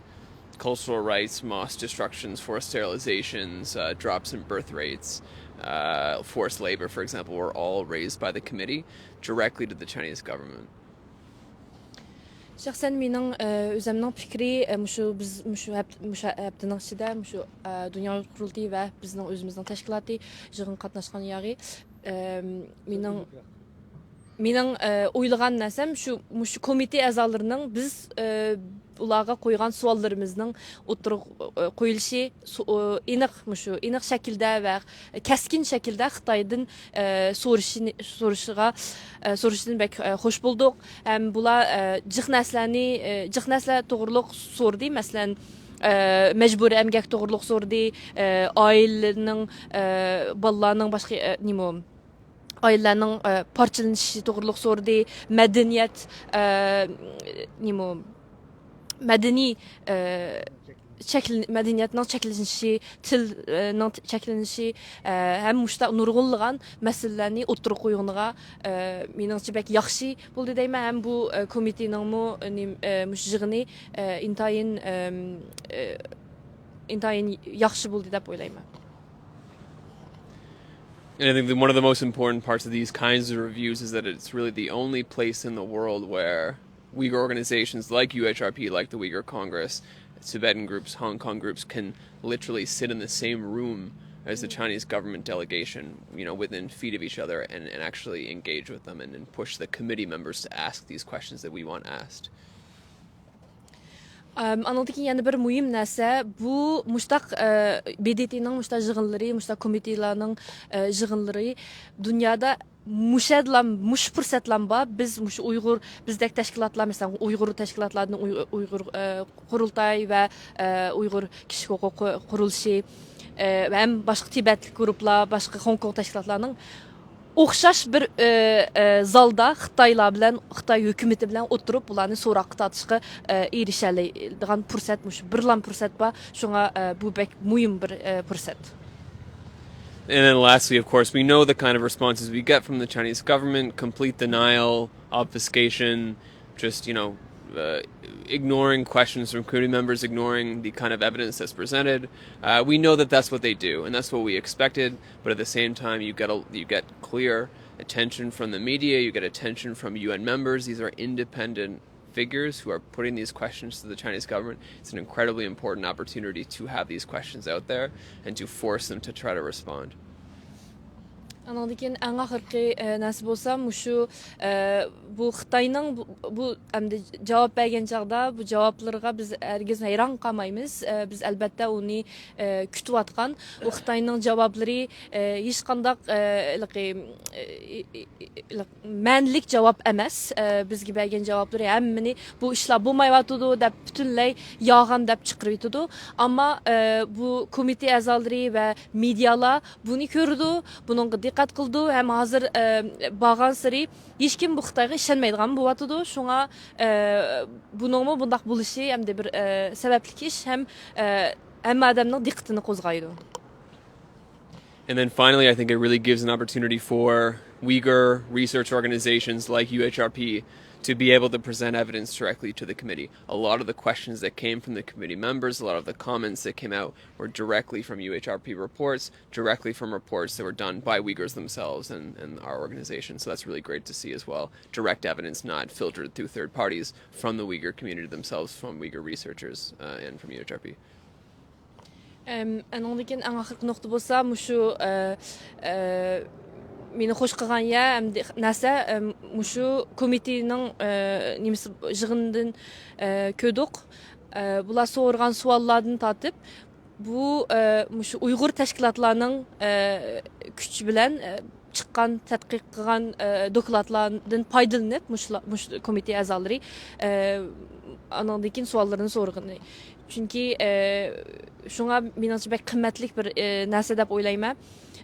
cultural rights, mass destructions, forced sterilizations, uh, drops in birth rates, uh, forced labor, for example, were all raised by the committee directly to the Chinese government. شەخسەن مېنىڭ ئۆزۈمنىڭ پىكرى، مۇشۇ بىز مۇشۇ ھەپتە مۇشۇ ھەپتىنىڭ ئىچىدە مۇشۇ دۇنيا قۇرۇلتىيى ۋە بىزنىڭ ئۆزىمىزنىڭ تەشكىلاتى يىغىنغا قاتناشقان ياغى مېنىڭ مېنىڭ ئويلىغان نەرسەم شۇ، مۇشۇ كومىتېت ئەزالىرىنىڭ بىز ئۇلارغا قويغان سوئاللىرىمىزنىڭ ئوتتۇرىغا قويۇلۇشى، ئېنىق، مۇشۇ ئېنىق شەكىلدە ۋە كەسكىن شەكىلدە خىتايدىن سورىشىنى سورىشىغا سورىشىدىن بەك خوش بولدۇق. ھەم بۇلار جىق نەرسىلەرنى جىق نەرسىلەر توغرۇلۇق سورىدى. مەسىلەن، مەجبۇرىي ئەمگەك توغرۇلۇق سورىدى. ئائىلىنىڭ، بالىلارنىڭ باشقا نېمە ئائىلىلەرنىڭ پارچىلىنىشى توغرۇلۇق سورىدى. مەدەنىيەت، نېمە مەدەنىي چەكلىنىش، مەدەنىيەتنىڭ چەكلىنىشى، تىلنىڭ چەكلىنىشى ھەم مۇشۇنداق نۇرغۇنلىغان مەسىلىلەرنى ئوتتۇرىغا قويغىنىغا مېنىڭچە بەك ياخشى بولدى دەيمەن. ھەم بۇ كومىتېتنىڭمۇ مۇشۇ يىغىنى ئىنتايىن ئىنتايىن ياخشى بولدى دەپ ئويلايمەن. And I think that one of the most important parts of these kinds of reviews is that it's really the only place in the world where Uyghur organizations like U H R P, like the Uyghur Congress, Tibetan groups, Hong Kong groups can literally sit in the same room as the Chinese government delegation, you know, within feet of each other and, and actually engage with them and, and push the committee members to ask these questions that we want asked. ئانىڭدىن كېيىن يەنە بىر مۇھىم نەرسە، بۇ مۇشتاق، بې دې تېنىڭ مۇشتاق يىغىنلىرى، مۇشتاق كومىتېتلارنىڭ يىغىنلىرى دۇنيادا مۇشەدىلا، مۇشۇ پۇرسەتلا بار. بىز مۇشۇ ئۇيغۇر، بىزدەك تەشكىلاتلار، مەسىلەن، ئۇيغۇر تەشكىلاتلاردىن ئۇي-، ئۇيغۇر قۇرۇلتاي ۋە ئۇيغۇر كىشىلىك ھوقۇق قۇ-، قۇرۇلۇشى ۋە ھەم باشقا تىبەتلىك گۇرۇپپىلار، باشقا خوڭكوڭ تەشكىلاتلارنىڭ ئوخشاش بىر زالدا خىتايلار بىلەن، خىتاي ھۆكۈمىتى بىلەن ئولتۇرۇپ، بۇلارنى سوراققا تارتىشقا ئېرىشەلەيدىغان پۇرسەت مۇشۇ بىرلا پۇرسەت بار. شۇڭا بۇ بەك مۇھىم بىر پۇرسەت. And then lastly, of course, we know the kind of responses we get from the Chinese government, complete denial, obfuscation, just, you know, uh, ignoring questions from community members, ignoring the kind of evidence that's presented. Uh, we know that that's what they do, and that's what we expected. But at the same time, you get a, you get clear attention from the media, you get attention from U N members. These are independent figures who are putting these questions to the Chinese government. It's an incredibly important opportunity to have these questions out there and to force them to try to respond. ئانىڭدىن كېيىن ئەڭ ئاخىرقى نەرسە بولسا مۇشۇ، بۇ خىتاينىڭ بۇ، بۇ ئەمدى جاۋاب بەرگەن چاغدا بۇ جاۋابلىرىغا بىز ھەرگىز ھەيران قالمايمىز. بىز ئەلبەتتە ئۇنى كۈتۈۋاتقان. ئۇ خىتاينىڭ جاۋابلىرى ھېچقانداق ھېلىقى مەنىلىك جاۋاب ئەمەس. بىزگە بەرگەن جاۋابلىرى ھەممىنى بۇ ئىشلار بولمايۋاتىدۇ دەپ پۈتۈنلەي يالغان دەپ چىقىرىۋېتىدۇ. ئەمما بۇ كومىتېت ئەزالىرى ۋە مېدىيالار بۇنى كۆرىدۇ، بۇنىڭغا دىققەت قىلىدۇ ھەم ھازىر بارغانسېرى ھېچكىم بۇ خىتايغا ئىشەنمەيدىغان بولۇۋاتىدۇ. شۇڭا بۇنىڭمۇ بۇنداق بولۇشى ئەمدى بىر سەۋەبلىك ئىش ھەم ھەممە ئادەمنىڭ دىققىتىنى قوزغايدۇ. And then finally, I think it really gives an opportunity for Uyghur research organizations like U H R P to be able to present evidence directly to the committee. A lot of the questions that came from the committee members, a lot of the comments that came out were directly from U H R P reports, directly from reports that were done by Uyghurs themselves and, and our organization. So that's really great to see as well. Direct evidence, not filtered through third parties, from the Uyghur community themselves, from Uyghur researchers, uh, and from U H R P. ئەنىڭدىن كېيىن ئەڭ ئاخىرقى نۇقتا بولسا مۇشۇ، مېنى خوش قىلغان يەر ئەمدى نەرسە، مۇشۇ كومىتېتنىڭ نېمىسى يىغىنىدىن كۆردۇق. بۇلار سورىغان سوئاللاردىن تارتىپ بۇ مۇشۇ ئۇيغۇر تەشكىلاتلارنىڭ كۈچى بىلەن چىققان، تەتقىق قىلغان، ئە، دوكلاتلاردىن پايدىلىنىپ، مۇشۇلا-، مۇشۇ كومىتېت ئەزالىرى، ئە، ئانىڭدىن كېيىن سوئاللىرىنى سورىغىنى. چۈنكى، ئە، شۇڭا مېنىڭچە بەك قىممەتلىك بىر، ئە، نەرسە دەپ ئويلايمەن.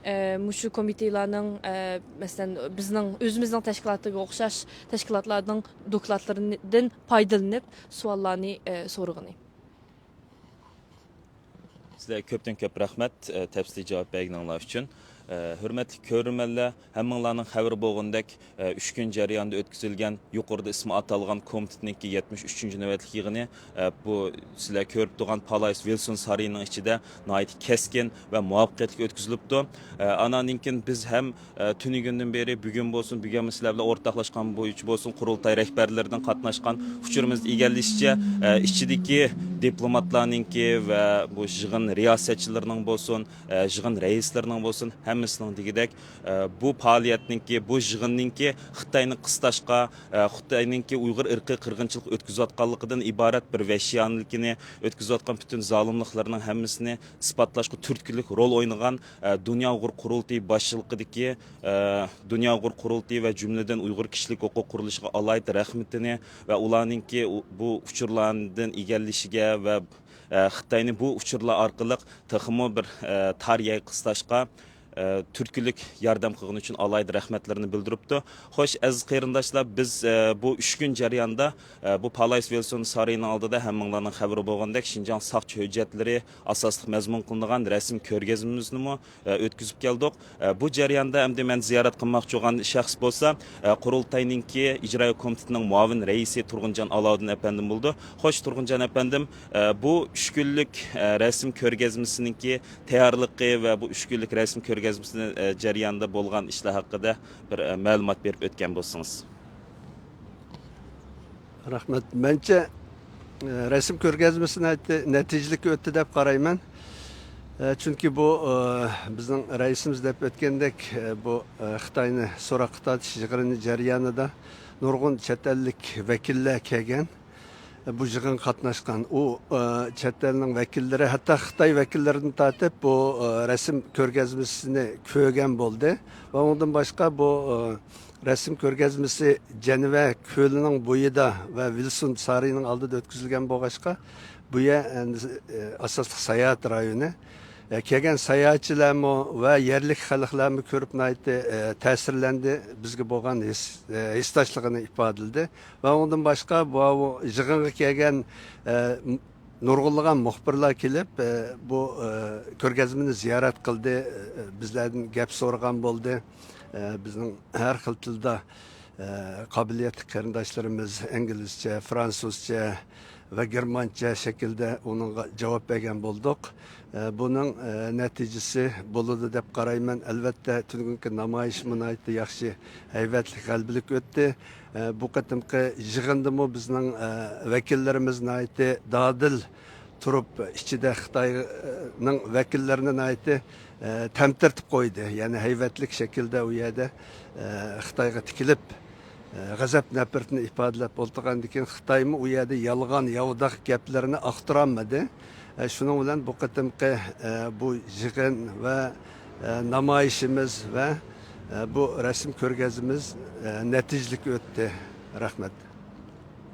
ئە، مۇشۇ كومىتېتلارنىڭ، ئە، مەسىلەن، بىزنىڭ، ئۆزىمىزنىڭ تەشكىلاتىغا ئوخشاش تەشكىلاتلارنىڭ دوكلاتلىرىدىن پايدىلىنىپ سوئاللارنى، ئە، سورىغىنى. سىلەرگە كۆپتىن كۆپ رەھمەت، ئە، تەپسىلىي جاۋاب بەرگىنىڭلار ئۈچۈن. ئە، ھۆرمەتلىك كۆرۈرمەنلەر، ھەممىڭلارنىڭ خەۋىرى بولغىنىدەك، ئە، ئۈچ كۈن جەريانىدا ئۆتكۈزۈلگەن يۇقىرىدا ئىسمى ئاتالغان كومىتېتنىڭكى يەتمىش ئۈچىنچى نۆۋەتلىك يىغىنى، ئە، بۇ سىلەر كۆرۈپ تۇرغان پالايس ۋىلسون سارىيىنىڭ ئىچىدە ناھايىتى كەسكىن ۋە مۇۋەپپەقىيەتلىك ئۆتكۈزۈلۈپتۇ. ئە، ئاناندىن كېيىن بىز ھەم ئە، تۈنۈگۈندىن بېرى، بۈگۈن بولسۇن، بۈگۈنمۇ سىلەر بىلەن ئورتاقلاشقان بويىچە بولسۇن، قۇرۇلتاي رەھبەرلىرىدىن قاتناشقان ئۇچۇرىمىزدا ئىگىلىشىچە، ئە، ئىچىدىكى دىپلوماتلارنىڭكى ۋە بۇ يىغىن رىياسەتچىلىرىنىڭ بولسۇن، ئە، يىغىن رەئىسلىرىنىڭ بولسۇن، ھەممىسىنىڭ دېگۈدەك، ئە، بۇ پائالىيەتنىڭكى، بۇ يىغىننىڭكى خىتاينى قىستاشقا، ئە، خىتاينىڭكى ئۇيغۇر ئىرقىي قىرغىنچىلىق ئۆتكۈزۈۋاتقانلىقىدىن ئىبارەت بىر ۋەھشىيانىلىكىنى، ئۆتكۈزۈۋاتقان پۈتۈن زالىملىقلىرىنىڭ ھەممىسىنى ئىسپاتلاشقا تۈرتكىلىك رول ئوينىغان، ئە، دۇنيا ئۇيغۇر قۇرۇلتىيى باشچىلىقىدىكى، ئە، دۇنيا ئۇيغۇر قۇرۇلتىيى ۋە جۈملىدىن ئۇيغۇر كىشىلىك ھوقۇق قۇرۇلۇشىغا ئالاھىدە رەھمىتىنى ۋە ئۇلارنىڭكى ئۇ-، بۇ ئۇچۇرلاردىن ئىگىلىشىگە ۋە، ئە، خىتاينى بۇ ئۇچۇرلار ئارقىلىق تېخىمۇ بىر، ئە، تار يەرگە قىستاشقا، ئە، تۈرتكىلىك ياردەم قىلغىنى ئۈچۈن ئالاھىدە رەھمەتلىرىنى بىلدۈرۈپتۇ. خوش، ئەزىز قېرىنداشلار، بىز، ئە، بۇ ئۈچ كۈن جەريانىدا، ئە، بۇ پالايس ۋىلسون سارىيىنىڭ ئالدىدا ھەممىڭلارنىڭ خەۋىرى بولغاندەك، شىنجاڭ ساقچى ھۆججەتلىرى ئاساسلىق مەزمۇن قىلىنغان رەسىم كۆرگەزمىمىزنىمۇ، ئە، ئۆتكۈزۈپ كەلدۇق. ئە، بۇ جەرياندا ئەمدى مەن زىيارەت قىلماقچى بولغان شەخس بولسا، ئە، قۇرۇلتاينىڭكى ئىجرائىيە كومىتېتىنىڭ مۇئاۋىن رەئىسى تۇرغۇنجان ئالاۋۇدۇن ئەپەندىم بولىدۇ. خوش، تۇرغۇنجان ئەپەندىم، ئە، بۇ ئۈچ كۈنلۈك، ئە، رەسىم كۆرگەزمىسىنىڭكى تەييارلىقى ۋە بۇ ئۈچ كۈنلۈك رەسىم كۆرگەزمىسىنىڭ، ئە، جەريانىدا بولغان ئىشلار ھەققىدە بىر، ئە، مەلۇمات بېرىپ ئۆتكەن بولسىڭىز. رەھمەت. مەنچە، ئە، رەسىم كۆرگەزمىسى ناھايىتى نەتىجىلىك ئۆتتى دەپ قارايمەن. ئە، چۈنكى بۇ، ئە، بىزنىڭ رەئىسىمىز دەپ ئۆتكەندەك، ئە، بۇ، ئە، خىتاينى سوراققا تارتىش يىغىنى جەريانىدا نۇرغۇن چەت ئەللىك ۋەكىللەر كەلگەن. بۇ يىغىنغا قاتناشقان ئۇ، ئە، چەت ئەلنىڭ ۋەكىللىرى، ھەتتا خىتاي ۋەكىللىرىدىن تارتىپ بۇ، ئە، رەسىم كۆرگەزمىسىنى كۆرگەن بولدى. ۋە ئۇنىڭدىن باشقا بۇ، ئە، رەسىم كۆرگەزمىسى جەنۋە كۆلىنىڭ بويىدا ۋە ۋىلسون سارىيىنىڭ ئالدىدا ئۆتكۈزۈلگەن بولغاچقا، بۇ يەر، ئە، ئاساسلىق ساياھەت رايونى. ئە، كەلگەن ساياھەتچىلەرمۇ ۋە يەرلىك خەلقلەرمۇ كۆرۈپ ناھايىتى، ئە، تەسىرلەندى، بىزگە بولغان ھېس-، ئە، ھېسداشلىقىنى ئىپادىلىدى. ۋە ئۇنىڭدىن باشقا بۇ يىغىنغا كەلگەن، ئە، نۇرغۇنلىغان مۇخبىرلار كېلىپ، ئە، بۇ، ئە، كۆرگەزمىنى زىيارەت قىلدى، ئە، بىزلەردىن گەپ سورىغان بولدى. ئە، بىزنىڭ ھەر خىل تىلدا، ئە، قابىلىيەتلىك قېرىنداشلىرىمىز ئىنگلىزچە، فرانسۇزچە ۋە گېرمانچە شەكىلدە ئۇنىڭغا جاۋاب بەرگەن بولدۇق. ئە، بۇنىڭ، ئە، نەتىجىسى بولىدۇ دەپ قارايمەن. ئەلۋەتتە، تۈنۈگۈنكى نامايىشمۇ ناھايىتى ياخشى، ھەيۋەتلىك، غەلىبىلىك ئۆتتى. ئە، بۇ قېتىمقى يىغىندىمۇ بىزنىڭ، ئە، ۋەكىللىرىمىز ناھايىتى دادىل تۇرۇپ، ئىچىدە خىتاينىڭ ۋەكىللىرىنى ناھايىتى، ئە، تەمتىرىتىپ قويدى. يەنى ھەيۋەتلىك شەكىلدە ئۇ يەردە، ئە، خىتايغا تىكىلىپ، ئە، غەزەپ نەپرىتىنى ئىپادىلەپ ئولتۇرغاندىن كېيىن، خىتايمۇ ئۇ يەردە يالغان، ياۋىداق گەپلىرىنى ئاختۇرالمىدى. ئە، شۇنىڭ بىلەن بۇ قېتىمقى، ئە، بۇ يىغىن ۋە، ئە، نامايىشىمىز ۋە، ئە، بۇ رەسىم كۆرگەزمىمىز، ئە، نەتىجىلىك ئۆتتى. رەھمەت.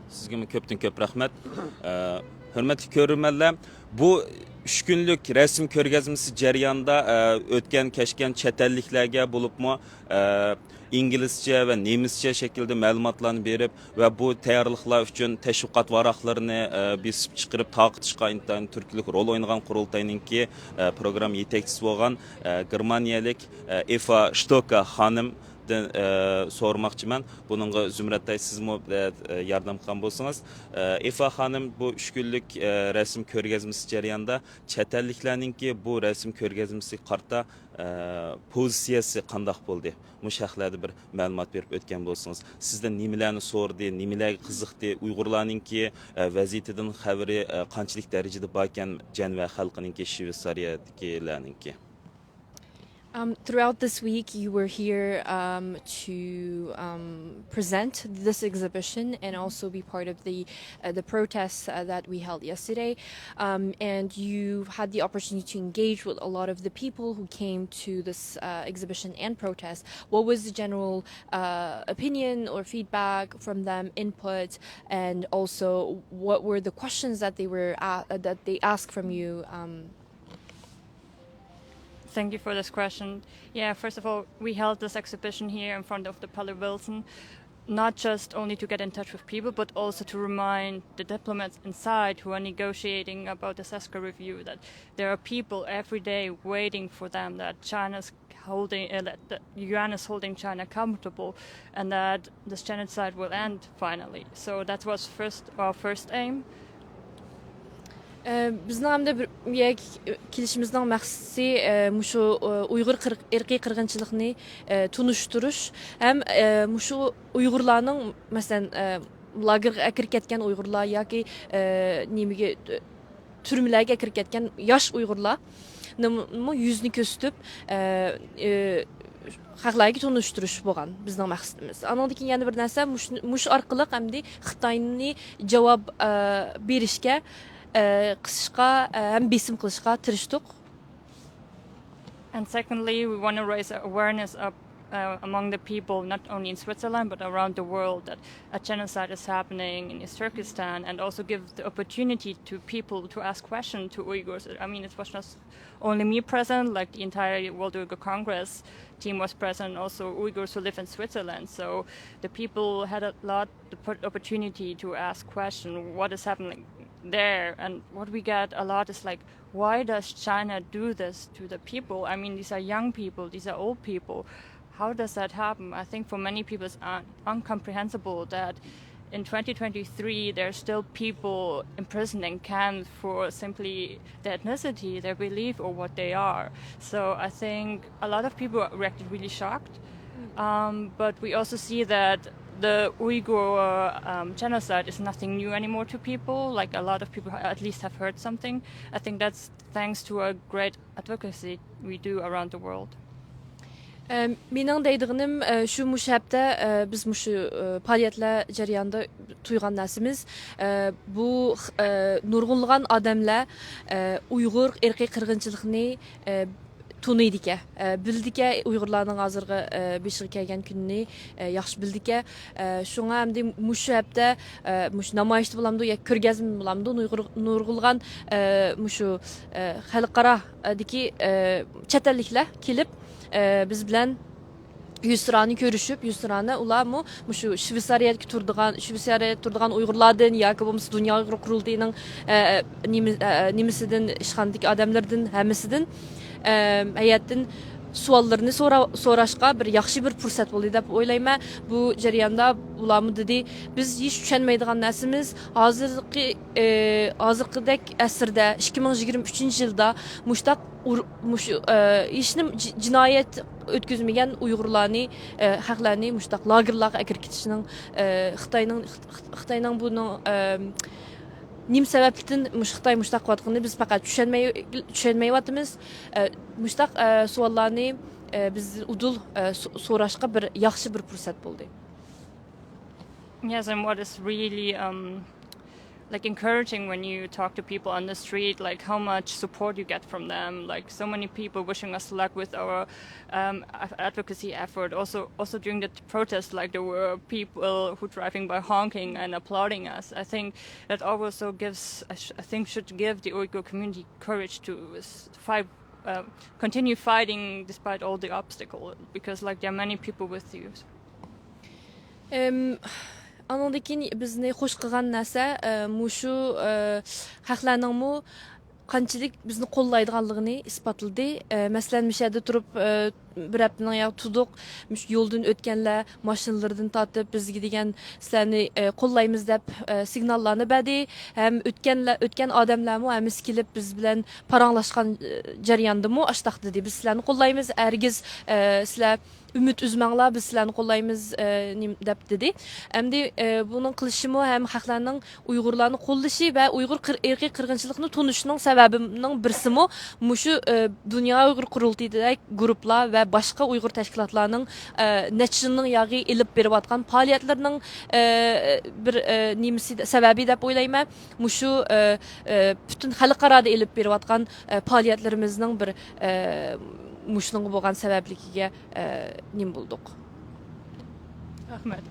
سىزگىمۇ كۆپتىن كۆپ رەھمەت. ئە، ھۆرمەتلىك كۆرۈرمەنلەر، بۇ ئۈچ كۈنلۈك رەسىم كۆرگەزمىسى جەريانىدا، ئە، ئۆتكەن، كەچكەن چەت ئەللىكلەرگە بولۇپمۇ، ئە، ئىنگلىزچە ۋە نېمىسچە شەكىلدە مەلۇماتلارنى بېرىپ ۋە بۇ تەييارلىقلار ئۈچۈن تەشۋىقات ۋاراقلىرىنى، ئە، بېسىپ چىقىرىپ تارقىتىشقا ئىنتايىن تۈرتكىلىك رول ئوينىغان قۇرۇلتاينىڭكى، ئە، پروگرامما يېتەكچىسى بولغان، ئە، گېرمانىيەلىك، ئە، ئېفا شتوكا خانىمدىن، ئە، سورىماقچىمەن. بۇنىڭغا زۇمرەتئاي سىزمۇ، ئە، ياردەم قىلغان بولسىڭىز. ئە، ئېفا خانىم بۇ ئۈچ كۈنلۈك، ئە، رەسىم كۆرگەزمىسى جەريانىدا چەت ئەللىكلەرنىڭكى بۇ رەسىم كۆرگەزمىسىگە قارىتا، ئە، پوزىتسىيەسى قانداق بولدى؟ مۇشۇ ھەقلەردە بىر مەلۇمات بېرىپ ئۆتكەن بولسىڭىز. سىزدىن نېمىلەرنى سورىدى، نېمىلەرگە قىزىقتى، ئۇيغۇرلارنىڭكى، ئە، ۋەزىيىتىدىن خەۋىرى، ئە، قانچىلىك دەرىجىدە باركەن جەنۋە خەلقىنىڭكى، شۋېتسارىيەدىكىلەرنىڭكى؟ Um, throughout this week, you were here um, to um, present this exhibition and also be part of the uh, the protests uh, that we held yesterday. Um, and you had the opportunity to engage with a lot of the people who came to this uh, exhibition and protest. What was the general uh, opinion or feedback from them, input, and also what were the questions that they were uh, that they asked from you? Um, Thank you for this question. Yeah, first of all, we held this exhibition here in front of the Palais Wilson, not just only to get in touch with people, but also to remind the diplomats inside who are negotiating about the CESCA review that there are people every day waiting for them, that China's holding, uh, that the U N is holding China accountable, and that this genocide will end finally. So that was first our first aim. بىزنىڭ ئەمدى بىر كېلىشىمىزنىڭ مەقسىتى مۇشۇ ئۇيغۇر ئىرقىي قىرغىنچىلىقنى تونۇشتۇرۇش ھەم مۇشۇ ئۇيغۇرلارنىڭ، مەسىلەن، لاگېرغا ئەكىرىپ كەتكەن ئۇيغۇرلار ياكى نېمىگە، تۈرمىلەرگە ئەكىرىپ كەتكەن ياش ئۇيغۇرلارنىمۇ يۈزىنى كۆرسىتىپ، خەقلەرگە تونۇشتۇرۇش بولغان بىزنىڭ مەقسىتىمىز. ئانىڭدىن كېيىن يەنە بىر نەرسە، مۇشۇ، مۇشۇ ئارقىلىق ئەمدى خىتاينى جاۋاب بېرىشكە، قىسىشقا ھەم بېسىم قىلىشقا تىرىشتۇق. And secondly, we want to raise awareness up uh, among the people, not only in Switzerland but around the world, that a genocide is happening in East Turkestan, and also give the opportunity to people to ask questions to Uyghurs. I mean, it was not only me present, like the entire World Uyghur Congress team was present, also Uyghurs who live in Switzerland. So the people had a lot the opportunity to ask questions, what is happening there, and what we get a lot is like, why does China do this to the people? I mean, these are young people, these are old people. How does that happen? I think for many people it's un- incomprehensible that in twenty twenty-three there are still people imprisoned in camps for simply their ethnicity, their belief, or what they are. So I think a lot of people reacted really shocked. Um, but we also see that the Uyghur um, genocide is nothing new anymore to people. Like, a lot of people at least have heard something. I think that's thanks to a great advocacy we do around the world. مېنىڭ دەيدىغىنىم، شۇ مۇشۇ ھەپتە بىز مۇشۇ پائالىيەتلەر جەريانىدا تۇيغان نەرسىمىز، بۇ نۇرغۇنلىغان ئادەملەر ئۇيغۇر ئىرقىي قىرغىنچىلىقىنى تونۇيدىكەن، بىلىدىكەن، ئۇيغۇرلارنىڭ ھازىرقى بېشىغا كەلگەن كۈنىنى ياخشى بىلىدىكەن. شۇڭا ئەمدى مۇشۇ ھەپتە مۇشۇ نامايىشتا بولامدۇ ياكى كۆرگەزمە بولامدۇ، نۇرغۇنلىغان مۇشۇ خەلقئارادىكى چەت ئەللىكلەر كېلىپ بىز بىلەن يۈزتۇرانە كۆرۈشۈپ، يۈزتۇرانە ئۇلارمۇ مۇشۇ شۋېتسارىيەدىكى تۇرىدىغان، شۋېتسارىيەدە تۇرىدىغان ئۇيغۇرلاردىن ياكى بولمىسا دۇنيا ئۇيغۇر قۇرۇلتىيىنىڭ نېمىسىدىن، ئىشخانىدىكى ئادەملىرىدىن، ھەممىسىدىن ھەيئەتتىن سوئاللىرىنى سورا-، سوراشقا بىر ياخشى بىر پۇرسەت بولدى دەپ ئويلايمەن. بۇ جەرياندا ئۇلارمۇ دېدى، بىز ھېچ چۈشەنمەيدىغان نەرسىمىز ھازىرقى، ھازىرقىدەك ئەسىردە، ئىككى مىڭ يىگىرمە ئۈچىنچى يىلدا مۇشتاق ئۇر-، مۇشۇ ھېچنېمە جىنايەت ئۆتكۈزمىگەن ئۇيغۇرلارنى، خەقلەرنى مۇشتاق لاگېرلارغا ئەكىرىپ كېتىشنىڭ، خىتاينىڭ، خىتاينىڭ بۇنىڭ نېمە سەۋەبتىن مۇشۇ خىتاي مۇشتاق قىلىۋاتقىنىنى بىز پەقەت چۈشەنمەي، چۈشەنمەيۋاتىمىز. مۇشتاق سوئاللارنى بىز ئۇدۇل سوراشقا بىر ياخشى بىر پۇرسەت بولدى. Yes, and what is really um, like encouraging when you talk to people on the street, like how much support you get from them, like so many people wishing us luck with our um, advocacy effort. Also, also during the protest, like there were people who driving by honking and applauding us. I think that also gives, I think, should give the Uyghur community courage to fight, uh, continue fighting despite all the obstacles, because like there are many people with you. ئانىڭدىن كېيىن بىزنى خوش قىلغان نەرسە، مۇشۇ خەقلەرنىڭمۇ قانچىلىك بىزنى قوللايدىغانلىقىنى ئىسپاتلىدى. مەسىلەن، مۇشۇ يەردە تۇرۇپ، بىر ھەپتىنىڭ يا تۇدۇق، مۇشۇ يولدىن ئۆتكەنلەر ماشىنىلىرىدىن تارتىپ بىزگە دېگەن سىلەرنى، ئە، قوللايمىز دەپ، ئە، سىگناللارنى بەردى. ھەم ئۆتكەنلەر، ئۆتكەن ئادەملەرمۇ ھەممىسى كېلىپ بىز بىلەن پاراڭلاشقان، ئە، جەرياندىمۇ ئاشتاق دېدى. بىز سىلەرنى قوللايمىز، ھەرگىز، ئە، سىلەر ئۈمىد ئۈزمەڭلار، بىز سىلەرنى قوللايمىز، ئە، نېمە دەپ دېدى. ئەمدى، ئە، بۇنىڭ قىلىشىمۇ ھەم خەقلەرنىڭ ئۇيغۇرلارنى قوللىشى ۋە ئۇيغۇر قىر-، ئىرقىي قىرغىنچىلىقنى تونۇشىنىڭ سەۋەبىنىڭ بىرسىمۇ مۇشۇ، ئە، دۇنيا ئۇيغۇر قۇرۇلتىيىدەك گۇرۇپپىلار ۋە باشقا ئۇيغۇر تەشكىلاتلارنىڭ، ئە، نەچچە يىلنىڭ ياغى ئېلىپ بېرىۋاتقان پائالىيەتلىرىنىڭ، ئە، بىر، ئە، نېمىسى، سەۋەبى دەپ ئويلايمەن. مۇشۇ، ئە، ئە، پۈتۈن خەلقئارادا ئېلىپ بېرىۋاتقان، ئە، پائالىيەتلىرىمىزنىڭ بىر، ئە، مۇشۇنىڭغا بولغان سەۋەبلىكىگە، ئە، نېمە بولدۇق. رەھمەت.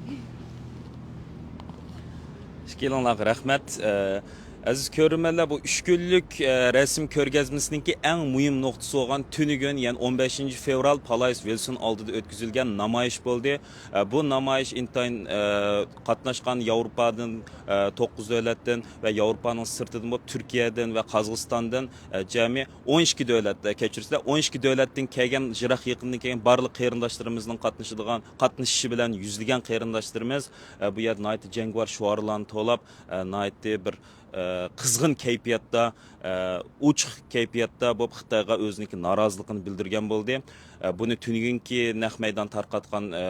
ئىككىلىڭلارغا رەھمەت. ئە، ئەزىز كۆرۈرمەنلەر، بۇ ئۈچ كۈنلۈك، ئە، رەسىم كۆرگەزمىسىنىڭكى ئەڭ مۇھىم نۇقتىسى بولغان تۈنۈگۈن، يەنى ئون بەشىنچى فېۋرال پالايس ۋىلسون ئالدىدا ئۆتكۈزۈلگەن نامايىش بولدى. ئە، بۇ نامايىش ئىنتايىن، ئە، قاتناشقان ياۋروپادىن، ئە، توققۇز دۆلەتتىن ۋە ياۋروپانىڭ سىرتىدىن بولۇپ تۈركىيەدىن ۋە قازاقىستاندىن، ئە، جەمئىي ئون ئىككى دۆلەت، ئە، كەچۈرسىلەر، ئون ئىككى دۆلەتتىن كەلگەن، يىراق يېقىندىن كەلگەن بارلىق قېرىنداشلىرىمىزنىڭ قاتنىشىدىغان، قاتنىشىشى بىلەن يۈزلىگەن قېرىنداشلىرىمىز، ئە، بۇ يەردە ناھايىتى جەڭگىۋار شوئارلارنى توۋلاپ، ئە، ناھايىتى بىر، ئە، قىزغىن كەيپىياتتا، ئە، ئوچۇق كەيپىياتتا بولۇپ خىتايغا ئۆزىنىڭكى نارازىلىقىنى بىلدۈرگەن بولدى. ئە، بۇنى تۈنۈگۈنكى نەق مەيدان تارقاتقان، ئە،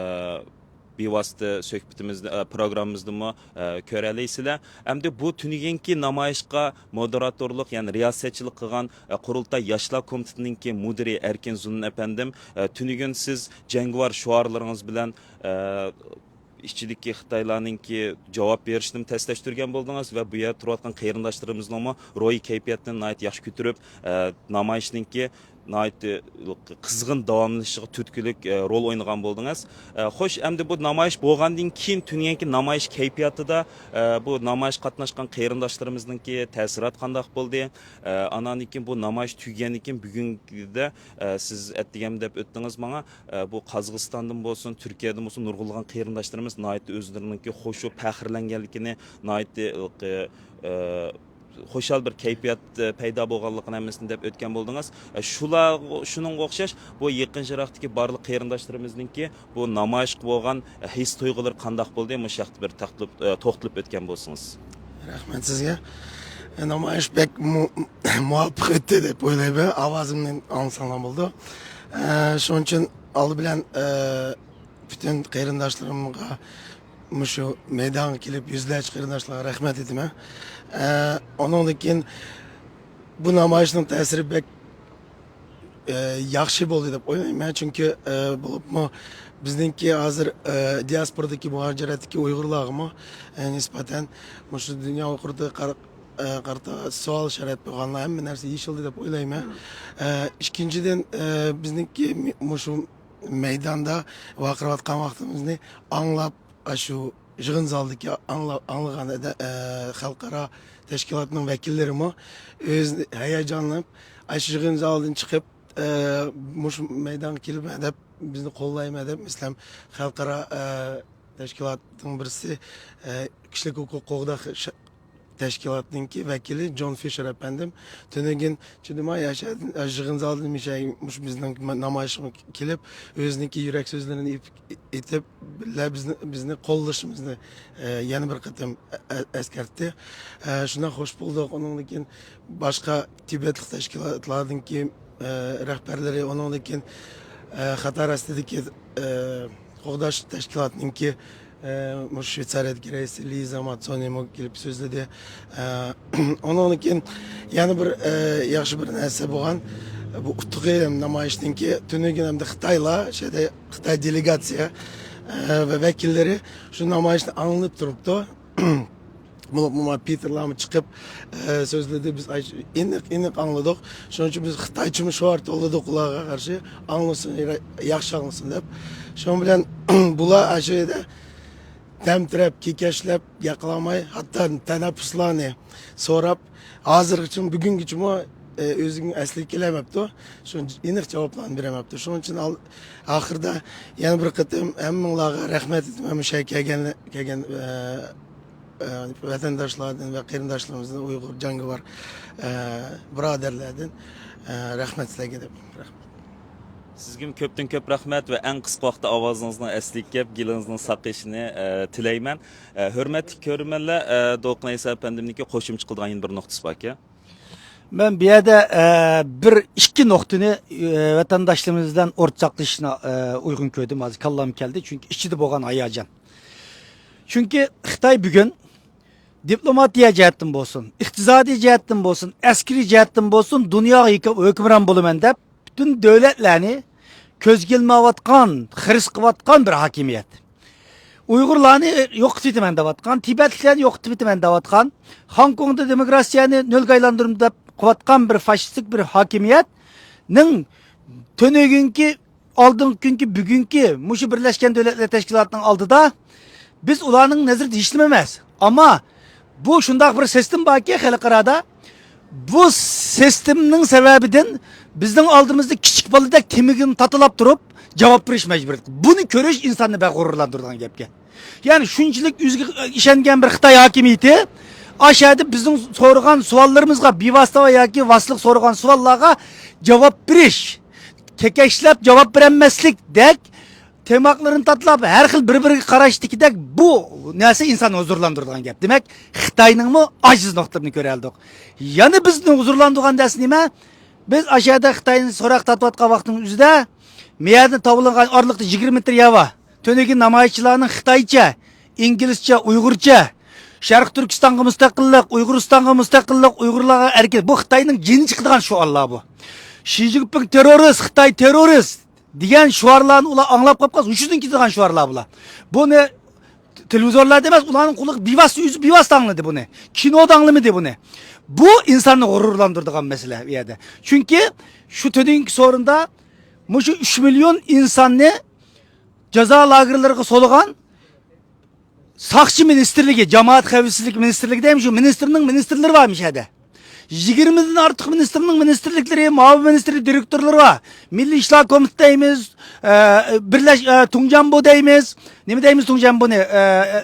بىۋاسىتە سۆھبىتىمىزدە، ئە، پروگراممىمىزدىمۇ، ئە، كۆرەلەيسىلەر. ئەمدى بۇ تۈنۈگۈنكى نامايىشقا مودېراتورلۇق، يەنى رىياسەتچىلىك قىلغان، ئە، قۇرۇلتاي ياشلار كومىتېتىنىڭكى مۇدىرى ئەركىن زۇنۇن ئەپەندىم، ئە، تۈنۈگۈن سىز جەڭگىۋار شوئارلىرىڭىز بىلەن، ئە، ئىچىدىكى خىتايلارنىڭكى جاۋاب بېرىشىنى تەسلەشتۈرگەن بولدىڭىز ۋە بۇ يەردە تۇرۇۋاتقان قېرىنداشلىرىمىزنىڭمۇ روھىي كەيپىياتىنى ناھايىتى ياخشى كۆتۈرۈپ، ئە، نامايىشنىڭكى ناھايىتى قىزغىن داۋاملىشىشىغا تۈرتكىلىك، ئە، رول ئوينىغان بولدىڭىز. ئە، خوش، ئەمدى بۇ نامايىش بولغاندىن كېيىن تۈنۈگۈنكى نامايىش كەيپىياتىدا، ئە، بۇ نامايىشقا قاتناشقان قېرىنداشلىرىمىزنىڭكى تەسىراتى قانداق بولدى؟ ئە، ئاناندىن كېيىن بۇ نامايىش تۈگىگەندىن كېيىن بۈگۈنكىدە، ئە، سىز ئەتىگەن دەپ ئۆتتىڭىز ماڭا. ئە، بۇ قازاقىستاندىن بولسۇن، تۈركىيەدىن بولسۇن، نۇرغۇنلىغان قېرىنداشلىرىمىز ناھايىتى ئۆزلىرىنىڭكى خوشۇپ، پەخىرلەنگەنلىكىنى ناھايىتى، ئە، ئە، خۇشال بىر كەيپىيات، ئە، پەيدا بولغانلىقىنى ھەممىسىنى دەپ ئۆتكەن بولدىڭىز. ئە، شۇلار، شۇنىڭغا ئوخشاش بۇ يېقىن يىراقتىكى بارلىق قېرىنداشلىرىمىزنىڭكى بۇ نامايىشقا بولغان، ئە، ھېس تۇيغۇلىرى قانداق بولدى؟ مۇشۇ ھەقتە بىر تەقلىپ-، ئە، توختىلىپ ئۆتكەن بولسىڭىز. رەھمەت سىزگە. ئە، نامايىش بەك مۇ-، مۇۋاپىق ئۆتتى دەپ ئويلايمەن. ئاۋازىمنى ئاڭلىساڭلار بولىدۇ. ئە، شۇنىڭ ئۈچۈن ئالدى بىلەن، ئە، پۈتۈن قېرىنداشلىرىمغا مۇشۇ مەيدانغا كېلىپ يۈزلەرچە قېرىنداشلارغا رەھمەت ئېيتىمەن. ئە، ئۇنىڭدىن كېيىن بۇ نامايىشنىڭ تەسىرى بەك، ئە، ياخشى بولدى دەپ ئويلايمەن. چۈنكى، ئە، بولۇپمۇ بىزنىڭكى ھازىر، ئە، دىياسپورادىكى مۇھاجىرەتتىكى ئۇيغۇرلارغىمۇ، ئە، نىسبەتەن مۇشۇ دۇنيا ئۇيغۇرىدا قار-، ئە، قارىتا سوئال شارائىت بولغانلار ھەممە نەرسە يېشىلدى دەپ ئويلايمەن. ئە، ئىككىنچىدىن، ئە، بىزنىڭكى مۇ-، مۇشۇ مەيداندا ۋارقىراۋاتقان ۋاقتىمىزنى ئاڭلاپ، ئاشۇ يىغىن زالىدىكى ئاڭلا-، ئاڭلىغان ئەدە-، ئە، خەلقئارا تەشكىلاتنىڭ ۋەكىللىرىمۇ ئۆزى ھەيەجانلىنىپ، ئاشۇ يىغىن زالىدىن چىقىپ، ئە، مۇشۇ مەيدانغا كېلىپ، ھە، دەپ، بىزنى قوللايمەن دەپ، مەسىلەن، خەلقئارا، ئە، تەشكىلاتنىڭ بىرسى، ئە، كىشىلىك ھوقۇق قوغداش تەشكىلاتنىڭكى ۋەكىلى جون فىشېر ئەپەندىم تۈنۈگۈن جۇدۇما ياشاردىن، يىغىن زالىدىن مىشەي مۇشۇ بىزنىڭ نامايىشىمىزغا كېلىپ، ئۆزىنىڭكى يۈرەك سۆزلىرىنى ئېيتىپ، بىللە بىزنى، بىزنى قوللىشىمىزنى، ئە، يەنە بىر قېتىم ئە-، ئە-، ئەسكەرتتى. ئە، شۇنداق خوش بولدۇق. ئۇنىڭدىن كېيىن باشقا تىبەتلىك تەشكىلاتلاردىنكى، ئە، رەھبەرلىرى، ئۇنىڭدىن كېيىن، ئە، خەتەر ئاستىدىكى، ئە، قوغداش تەشكىلاتىنىڭكى، ئە، مۇشۇ شۋېتسارىيەدىكى رەئىسى لىزا ماتسونىمۇ كېلىپ سۆزلىدى. ئە، ئۇنىڭدىن كېيىن يەنە بىر، ئە، ياخشى بىر نەرسە بولغان، بۇ ئۇتۇق ئېلىم نامايىشىنىڭكى تۈنۈگۈن ئەمدى خىتايلار، شەيدە خىتاي دېلېگاتسىيە، ئە، ۋە ۋەكىللىرى شۇ نامايىشنى ئاڭلىنىپ تۇرۇپتۇ. بولۇپمۇ مانا پىتېرلارمۇ چىقىپ، ئە، سۆزلىدى. بىز ئاي-، ئېنىق، ئېنىق ئاڭلىدۇق. شۇنىڭ ئۈچۈن بىز خىتايچىمۇ شوئار توللىدۇق ئۇلارغا قارشى. ئاڭلىسۇن، ياخشى ئاڭلىسۇن دەپ. شۇنىڭ بىلەن بۇلار ئاشۇ يەردە تەمتىرەپ، كېكەچلەپ، ياقلاماي، ھەتتا تەنەپپۇسلارنى سوراپ، ھازىرغىچە، بۈگۈنگىچىمۇ، ئە، ئۆزىگە ئەسلىگە كېلەلمەپتۇ. شۇ ئېنىق جاۋابلارنى بېرەلمەپتۇ. شۇنىڭ ئۈچۈن ئال-، ئاخىرىدا يەنە بىر قېتىم ھەممىڭلارغا رەھمەت ئېيتىمەن، مۇشۇ يەرگە كەلگەن، كەلگەن، ئە، ئە، ۋەتەنداشلاردىن ۋە قېرىنداشلىرىمىزدىن، ئۇيغۇر جەڭگىۋار، ئە، بۇرادەرلەردىن، ئە، رەھمەت سىلەرگە دەپ. رەھمەت. سىزگىمۇ كۆپتىن كۆپ رەھمەت ۋە ئەڭ قىسقا ۋاقىتتا ئاۋازىڭىزنىڭ ئەسلىگە كېلىپ، گېلىڭىزنىڭ ساقىيىشىنى، ئە، تىلەيمەن. ئە، ھۆرمەتلىك كۆرۈرمەنلەر، ئە، دولقۇن ئەيسا ئەپەندىمنىڭكى قوشۇمچە قىلىدىغان يەنە بىر نۇقتىسى باركەن. مەن بۇ يەردە، ئە، بىر ئىككى نۇقتىنى، ئە، ۋەتەنداشلىرىمىز بىلەن ئورتاقلىشىشنى، ئە، ئۇيغۇن كۆردۈم. ھازىر كاللام كەلدى، چۈنكى ئىچىدە بولغان ھاياجان. چۈنكى خىتاي بۈگۈن دىپلوماتىيە جەھەتتىن بولسۇن، ئىقتىسادىي جەھەتتىن بولسۇن، ئەسكىرىي جەھەتتىن بولسۇن، دۇنياغا ھۆكۈمران بولىمەن دەپ، پۈتۈن دۆلەتلەرنى كۆزگە ئىلماۋاتقان، خىرىس قىلىۋاتقان بىر ھاكىمىيەت. ئۇيغۇرلارنى يوقىتىۋېتىمەن دەۋاتقان، تىبەتلىكلەرنى يوقىتىۋېتىمەن دەۋاتقان، خوڭكوڭدا دېموكراتىيەنى نۆلگە ئايلاندۇرىمەن دەپ قىلىۋاتقان بىر فاشىستلىك بىر ھاكىمىيەتنىڭ تۈنۈگۈنكى، ئالدىنقى كۈنكى، بۈگۈنكى مۇشۇ بىرلەشكەن دۆلەتلەر تەشكىلاتىنىڭ ئالدىدا بىز ئۇلارنىڭ نەزىرىدە ھېچنېمە ئەمەس. ئەمما بۇ شۇنداق بىر سىستېما باركى خەلقئارادا، بۇ سىستېمىنىڭ سەۋەبىدىن بىزنىڭ ئالدىمىزدا كىچىك بالىدەك تېمىگىنى تاتىلاپ تۇرۇپ جاۋاب بېرىش مەجبۇرىيىتى. بۇنى كۆرۈش ئىنساننى بەك غۇرۇرلاندۇرىدىغان گەپكەن. يەنى شۇنچىلىك ئۆزىگە ئىشەنگەن بىر خىتاي ھاكىمىيىتى ئاشۇ يەردە بىزنىڭ سورىغان سوئاللىرىمىزغا بىۋاسىتە ياكى ۋاسىتىلىق سورىغان سوئاللارغا جاۋاب بېرىش، كېكەچلەپ جاۋاب بېرەلمەسلىكتەك، تىماقلىرىنى تاتىلاپ، ھەر خىل بىر-بىرىگە قاراشتىكىدەك بۇ نەرسە ئىنساننى ھۇزۇرلاندۇرىدىغان گەپ. دېمەك، خىتاينىڭمۇ ئاجىز نۇقتىلىرىنى كۆرەلىدۇق. يەنە بىزنى ھۇزۇرلاندۇرغان نەرسە نېمە؟ بىز ئاشۇ يەردە خىتاينى سوراق تارتىۋاتقان ۋاقتىنىڭ ئۆزىدە، مەيەردىن تاۋلانغان ئارىلىقتا يىگىرمە مېتىر يەر بار. تۈنۈگۈن نامايىشچىلارنىڭ خىتايچە، ئىنگلىزچە، ئۇيغۇرچە، شەرقىي تۈركىستانغا مۇستەقىللىق، ئۇيغۇرىستانغا مۇستەقىللىق، ئۇيغۇرلارغا ئەركىن، بۇ خىتاينىڭ جېنى چىقىدىغان شوئارلار بۇ. شى جىنپىڭ تېررورىست، خىتاي تېررورىست دېگەن شوئارلارنى ئۇلار ئاڭلاپ قاپقالسا، ھوشىدىن كېتىدىغان شوئارلار بۇلار. بۇنى تېلېۋىزورلاردا ئەمەس، ئۇلارنىڭ قۇلىقى بىۋاسىتە، ئۆزى بىۋاسىتە ئاڭلىدى بۇنى. كىنودا ئاڭلىمىدى بۇنى. بۇ ئىنساننى غۇرۇرلاندۇرىدىغان مەسىلە ئۇ يەردە. چۈنكى شۇ تۈنۈگۈنكى سورۇندا مۇشۇ ئۈچ مىليون ئىنساننى جازا لاگېرلىرىغا سولىغان ساقچى مىنىستىرلىكى، جامائەت خەۋپسىزلىكى مىنىستىرلىكى دەيمىز، شۇ مىنىستىرنىڭ مىنىستىرلىرى بار مۇشۇ يەردە. يىگىرمىدىن ئارتۇق مىنىستىرنىڭ مىنىستىرلىكلىرى، مۇئاۋىن مىنىستىرلىك دىرېكتورلىرى بار. مىللىي ئىشلار كومىتېتى دەيمىز، ئە، بىرلەش-، ئە، تۇڭجيەنبو دەيمىز. نېمە دەيمىز تۇڭجيەنبونى؟ ئە، ئە،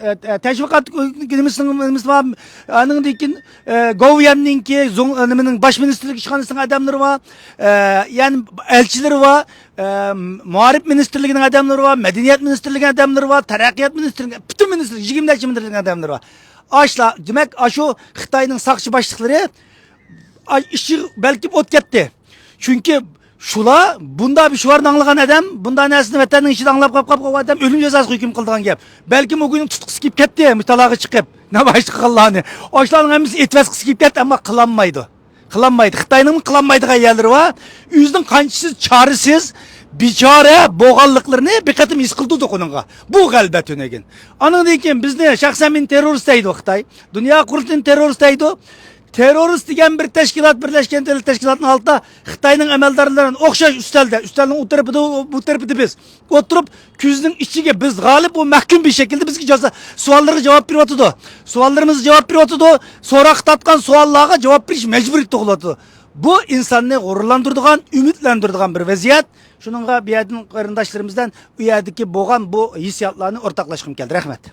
ئە، ئە، تەشۋىقات نېمىسىنىڭ نېمىسى بار. ئانىڭدىن كېيىن، ئە، گوۋۇيۈەننىڭكى، زۇڭ-، ئە، نېمىنىڭ باش مىنىستىرلىك ئىشخانىسىنىڭ ئادەملىرى بار. ئە، يەنى ئەلچىلىرى بار. ئە، مائارىپ مىنىستىرلىكىنىڭ ئادەملىرى بار، مەدەنىيەت مىنىستىرلىكىنىڭ ئادەملىرى بار، تەرەققىيات مىنىستىرلىكى، پۈتۈن مىنىستىرلىك، يىگىرمە نەچچە مىنىستىرلىكنىڭ ئادەملىرى بار. ئاشۇلار، دېمەك، ئاشۇ خىتاينىڭ ساقچى باشلىقلىرى، ئاي، ئىچى بەلكىم ئوت كەتتى. چۈنكى شۇلار بۇنداق بىر شوئارنى ئاڭلىغان ئادەم، بۇنداق نەرسىنى ۋەتەننىڭ ئىچىدە ئاڭلاپ قاپ، قاپ، قاپ ئادەم ئۆلۈم جازاسىغا ھۆكۈم قىلىدىغان گەپ. بەلكىم ئۇ كۈنى تۇتقۇسى كېلىپ كەتتى، مۇشۇ تالاغا چىقىپ، نامايىش قىلغانلارنى. ئاشۇلارنىڭ ھەممىسى ئېتىۋەتكۈسى كېلىپ كەتتى، ئەمما قىلالمايدۇ. قىلالمايدۇ. خىتاينىڭمۇ قىلالمايدىغان يەرلىرى بار. ئۆزىنىڭ قانچىسى چارىسىز، بىچارە بولغانلىقلىرىنى بىر قېتىم ھېس قىلدۇردۇق ئۇنىڭغا. بۇ غەلىبە تۈنۈگۈن. ئانىڭدىن كېيىن بىزنى شەخسەن مېنى تېررورىست دەيدۇ خىتاي. دۇنيا قۇرۇلتىيىنى تېررورىست دەيدۇ. تېررورىست دېگەن بىر تەشكىلات، بىرلەشكەن دۆلەت تەشكىلاتىنىڭ ئالدىدا خىتاينىڭ ئەمەلدارلىرى ئوخشاش ئۈستەلدە، ئۈستەلنىڭ ئۇ تەرىپىدە، بۇ تەرىپىدە بىز ئولتۇرۇپ، كۆزنىڭ ئىچىگە بىز غالىب، ئۇ مەھكۇم بىر شەكىلدە بىزگە جازا، سوئاللارغا جاۋاب بېرىۋاتىدۇ. سوئاللىرىمىزغا جاۋاب بېرىۋاتىدۇ. سوراققا تارتقان سوئاللارغا جاۋاب بېرىش مەجبۇرىيىتى تۇغۇلۇۋاتىدۇ. بۇ ئىنساننى غۇرۇرلاندۇرىدىغان، ئۈمىدلەندۈرىدىغان بىر ۋەزىيەت. شۇنىڭغا بۇ يەردىن قېرىنداشلىرىمىز بىلەن ئۇ يەردىكى بولغان بۇ ھېسسىياتلارنى ئورتاقلاشقۇم كەلدى. رەھمەت.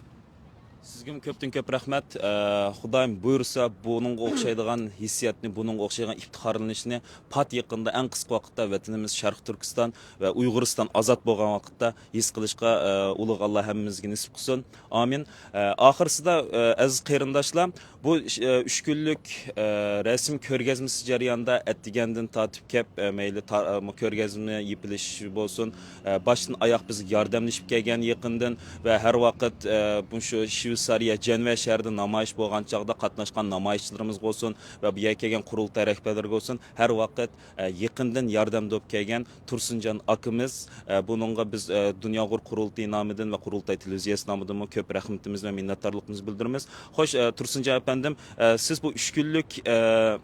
سىزگىمۇ كۆپتىن كۆپ رەھمەت. ئە، خۇدايىم بۇيرۇسا، بۇنىڭغا ئوخشايدىغان ھېسسىياتنى، بۇنىڭغا ئوخشايدىغان ئىپتىخارلىنىشنى پات يېقىندا، ئەڭ قىسقا ۋاقىتتا ۋەتىنىمىز شەرقىي تۈركىستان ۋە ئۇيغۇرىستان ئازاد بولغان ۋاقىتتا ھېس قىلىشقا، ئە، ئۇلۇغ ئاللا ھەممىمىزگە نېسىپ قىلسۇن. ئامىن. ئە، ئاخىرسىدا، ئە، ئەزىز قېرىنداشلار، بۇ، ئە، ئۈچ كۈنلۈك، ئە، رەسىم كۆرگەزمىسى جەريانىدا ئەتىگەندىن تارتىپ كەپ، ئە، مەيلى تا-، ئە، كۆرگەزمە يېپىلىش بولسۇن، ئە، باشتىن ئاياق بىزگە ياردەملىشىپ كەلگەن يېقىندىن ۋە ھەر ۋاقىت، ئە، مۇشۇ شۋېتسارىيە جەنۋە شەھىرىدە نامايىش بولغان چاغدا قاتناشقان نامايىشچىلىرىمىز بولسۇن ۋە بۇ يەرگە كەلگەن قۇرۇلتاي رەھبەرلىرى بولسۇن، ھەر ۋاقىت، ئە، يېقىندىن ياردەم بولۇپ كەلگەن تۇرسۇنجان ئاكىمىز، ئە، بۇنىڭغا بىز، ئە، دۇنيا ئۇيغۇر قۇرۇلتىيى نامىدىن ۋە قۇرۇلتاي تېلېۋىزىيەسى نامىدىنمۇ كۆپ رەھمىتىمىز ۋە مىننەتدارلىقىمىزنى بىلدۈرىمىز. خوش، ئە، تۇرسۇنجان ئەپەندىم، ئە، سىز بۇ ئۈچ كۈنلۈك، ئە،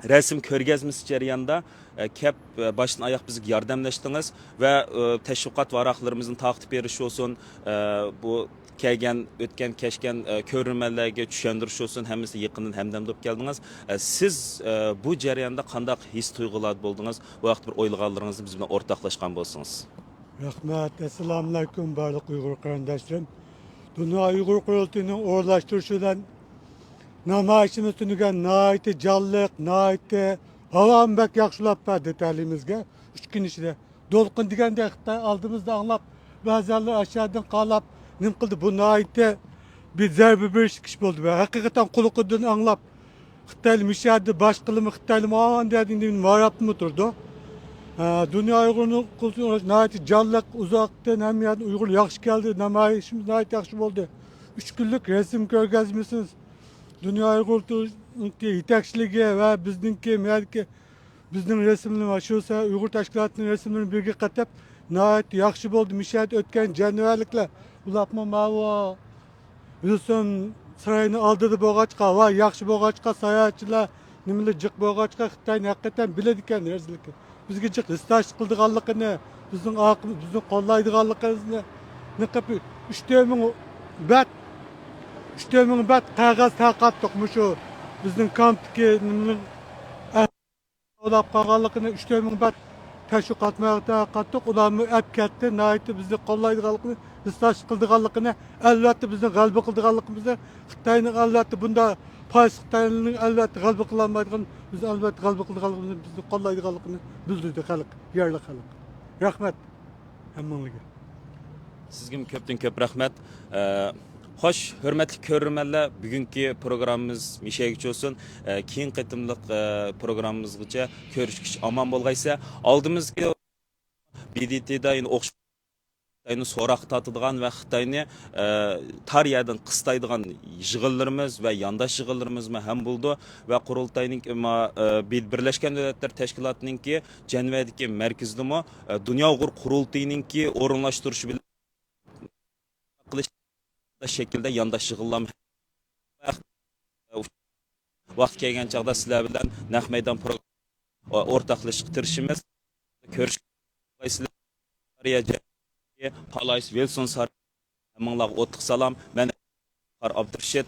رەسىم كۆرگەزمىسى جەريانىدا، ئە، كەپ، ئە، باشتىن ئاياق بىزگە ياردەملەشتىڭىز ۋە، ئە، تەشۋىقات ۋاراقلىرىمىزنى تارقىتىپ بېرىش بولسۇن، ئە، بۇ كەلگەن، ئۆتكەن، كەچكەن، ئە، كۆرۈرمەنلەرگە چۈشەندۈرۈش بولسۇن، ھەممىسى يېقىندىن ھەمدەم بولۇپ كەلدىڭىز. ئە، سىز، ئە، بۇ جەرياندا قانداق ھېس تۇيغۇلاردا بولدىڭىز؟ بۇ ھەقتە بىر ئويلىغانلىرىڭىزنى بىز بىلەن ئورتاقلاشقان بولسىڭىز. رەھمەت، ئەسسالامۇئەلەيكۇم بارلىق ئۇيغۇر قېرىنداشلىرىم. دۇنيا ئۇيغۇر قۇرۇلتىيىنىڭ ئورۇنلاشتۇرۇشى بىلەن نامايىشىمىز تۈنۈگۈن ناھايىتى جانلىق، ناھايىتى ھاۋامۇ بەك ياخشىلاپ بەردى تەلىيىمىزگە. ئۈچ كۈن ئىچىدە دولقۇن دېگەندەك خىتاي ئالدىمىزدا ئاڭلاپ، بەزىلەر ئاشۇ يەردىن قالاپ نېمە قىلدى؟ بۇ ناھايىتى بىر زەربە بېرىشلىك ئىش بولدى ۋە ھەقىقەتەن قۇلىقىدىن ئاڭلاپ، خىتايلار مۇشۇ يەردە باشقىلىمۇ خىتايلىمۇ ئاندىن ماراپمۇ تۇرىدۇ. ھە، دۇنيا ئۇيغۇرىنىڭ قۇلىقىدا ناھايىتى جانلىق، ئۇزاقتىن ھەممە يەردىن ئۇيغۇر ياخشى كەلدى، نامايىشىمىز ناھايىتى ياخشى بولدى. ئۈچ كۈنلۈك رەسىم كۆرگەزمىسىمىز دۇنيا ئۇيغۇر يېتەكچىلىكى ۋە بىزنىڭكى مەدىكى بىزنىڭ رەسىملىرىمىز شۇ سەۋەب ئۇيغۇر تەشكىلاتىنىڭ رەسىملىرىنى بىرگە قېتىپ ناھايىتى ياخشى بولدى. مۇشۇ يەردە ئۆتكەن جەنۋەرلىكلەر ئۇلارمۇ ماۋۇ ۋىلسون سارىيىنىڭ ئالدىدا بولغاچقا، ۋاي ياخشى بولغاچقا، ساياھەتچىلەر نېمىلەر جىق بولغاچقا، خىتاينى ھەقىقەتەن بىلىدىكەن رەزىللىكى. بىزگە جىق ھېسداشلىق قىلىدىغانلىقىنى، بىزنىڭ ئارقىمىز، بىزنى قوللايدىغانلىقىمىزنى نېقىپ ئۈچ تۆت مىڭ بەت، ئۈچ تۆت مىڭ بەت قەغەز تارقاتتۇق مۇشۇ بىزنىڭ كامپتىكى نېمىنىڭ ئولاپ قالغانلىقىنى، ئۈچ تۆت مىڭ بەت تەشۋىقات مەركىزىگە قاتتۇق، ئۇلارمۇ ئەپ كەتتى. ناھايىتى بىزنى قوللايدىغانلىقىنى، ھېسداشلىق قىلىدىغانلىقىنى، ئەلۋەتتە بىزنى غەلىبە قىلىدىغانلىقىمىزنى، خىتاينىڭ ئەلۋەتتە بۇنداق پارس خىتاينىڭ ئەلۋەتتە غەلىبە قىلالمايدىغان، بىزنى ئەلۋەتتە غەلىبە قىلىدىغانلىقىمىزنى، بىزنى قوللايدىغانلىقىنى بىلدۈردى خەلق، يەرلىك خەلق. رەھمەت ھەممىڭلارغا. سىزگىمۇ كۆپتىن كۆپ رەھمەت. ئە، خوش، ھۆرمەتلىك كۆرۈرمەنلەر، بۈگۈنكى پروگراممىمىز مىشەگىچە بولسۇن. ئە، كېيىنكى قېتىملىق، ئە، پروگراممىمىزغىچە كۆرۈشكىچە ئامان بولغايسىلەر. ئالدىمىزدىكى بى دى تىدا يەنە ئوخشاش خىتاينى سوراققا تارتىدىغان ۋە خىتاينى، ئە، تار يەردىن قىستايدىغان يىغىنلىرىمىز ۋە يانداش يىغىنلىرىمىزمۇ ھەم بولىدۇ ۋە قۇرۇلتاينىڭ، ئە، بىرلەشكەن دۆلەتلەر تەشكىلاتىنىڭكى جەنۋەدىكى مەركىزىدىمۇ، ئە، دۇنيا ئۇيغۇر قۇرۇلتىيىنىڭكى ئورۇنلاشتۇرۇشى بىلەن قىلىش شەكلىدە يانداش يىغىنلارمۇ ۋاقىت كەلگەن چاغدا سىلەر بىلەن نەق مەيدان پروگرامما ئورتاقلىشىشقا تىرىشىمىز. كۆرۈشكەن پالايس ۋىلسون سار ھەممىڭلارغا ئوتلۇق سالام. مەن ئابدۇرېشىت.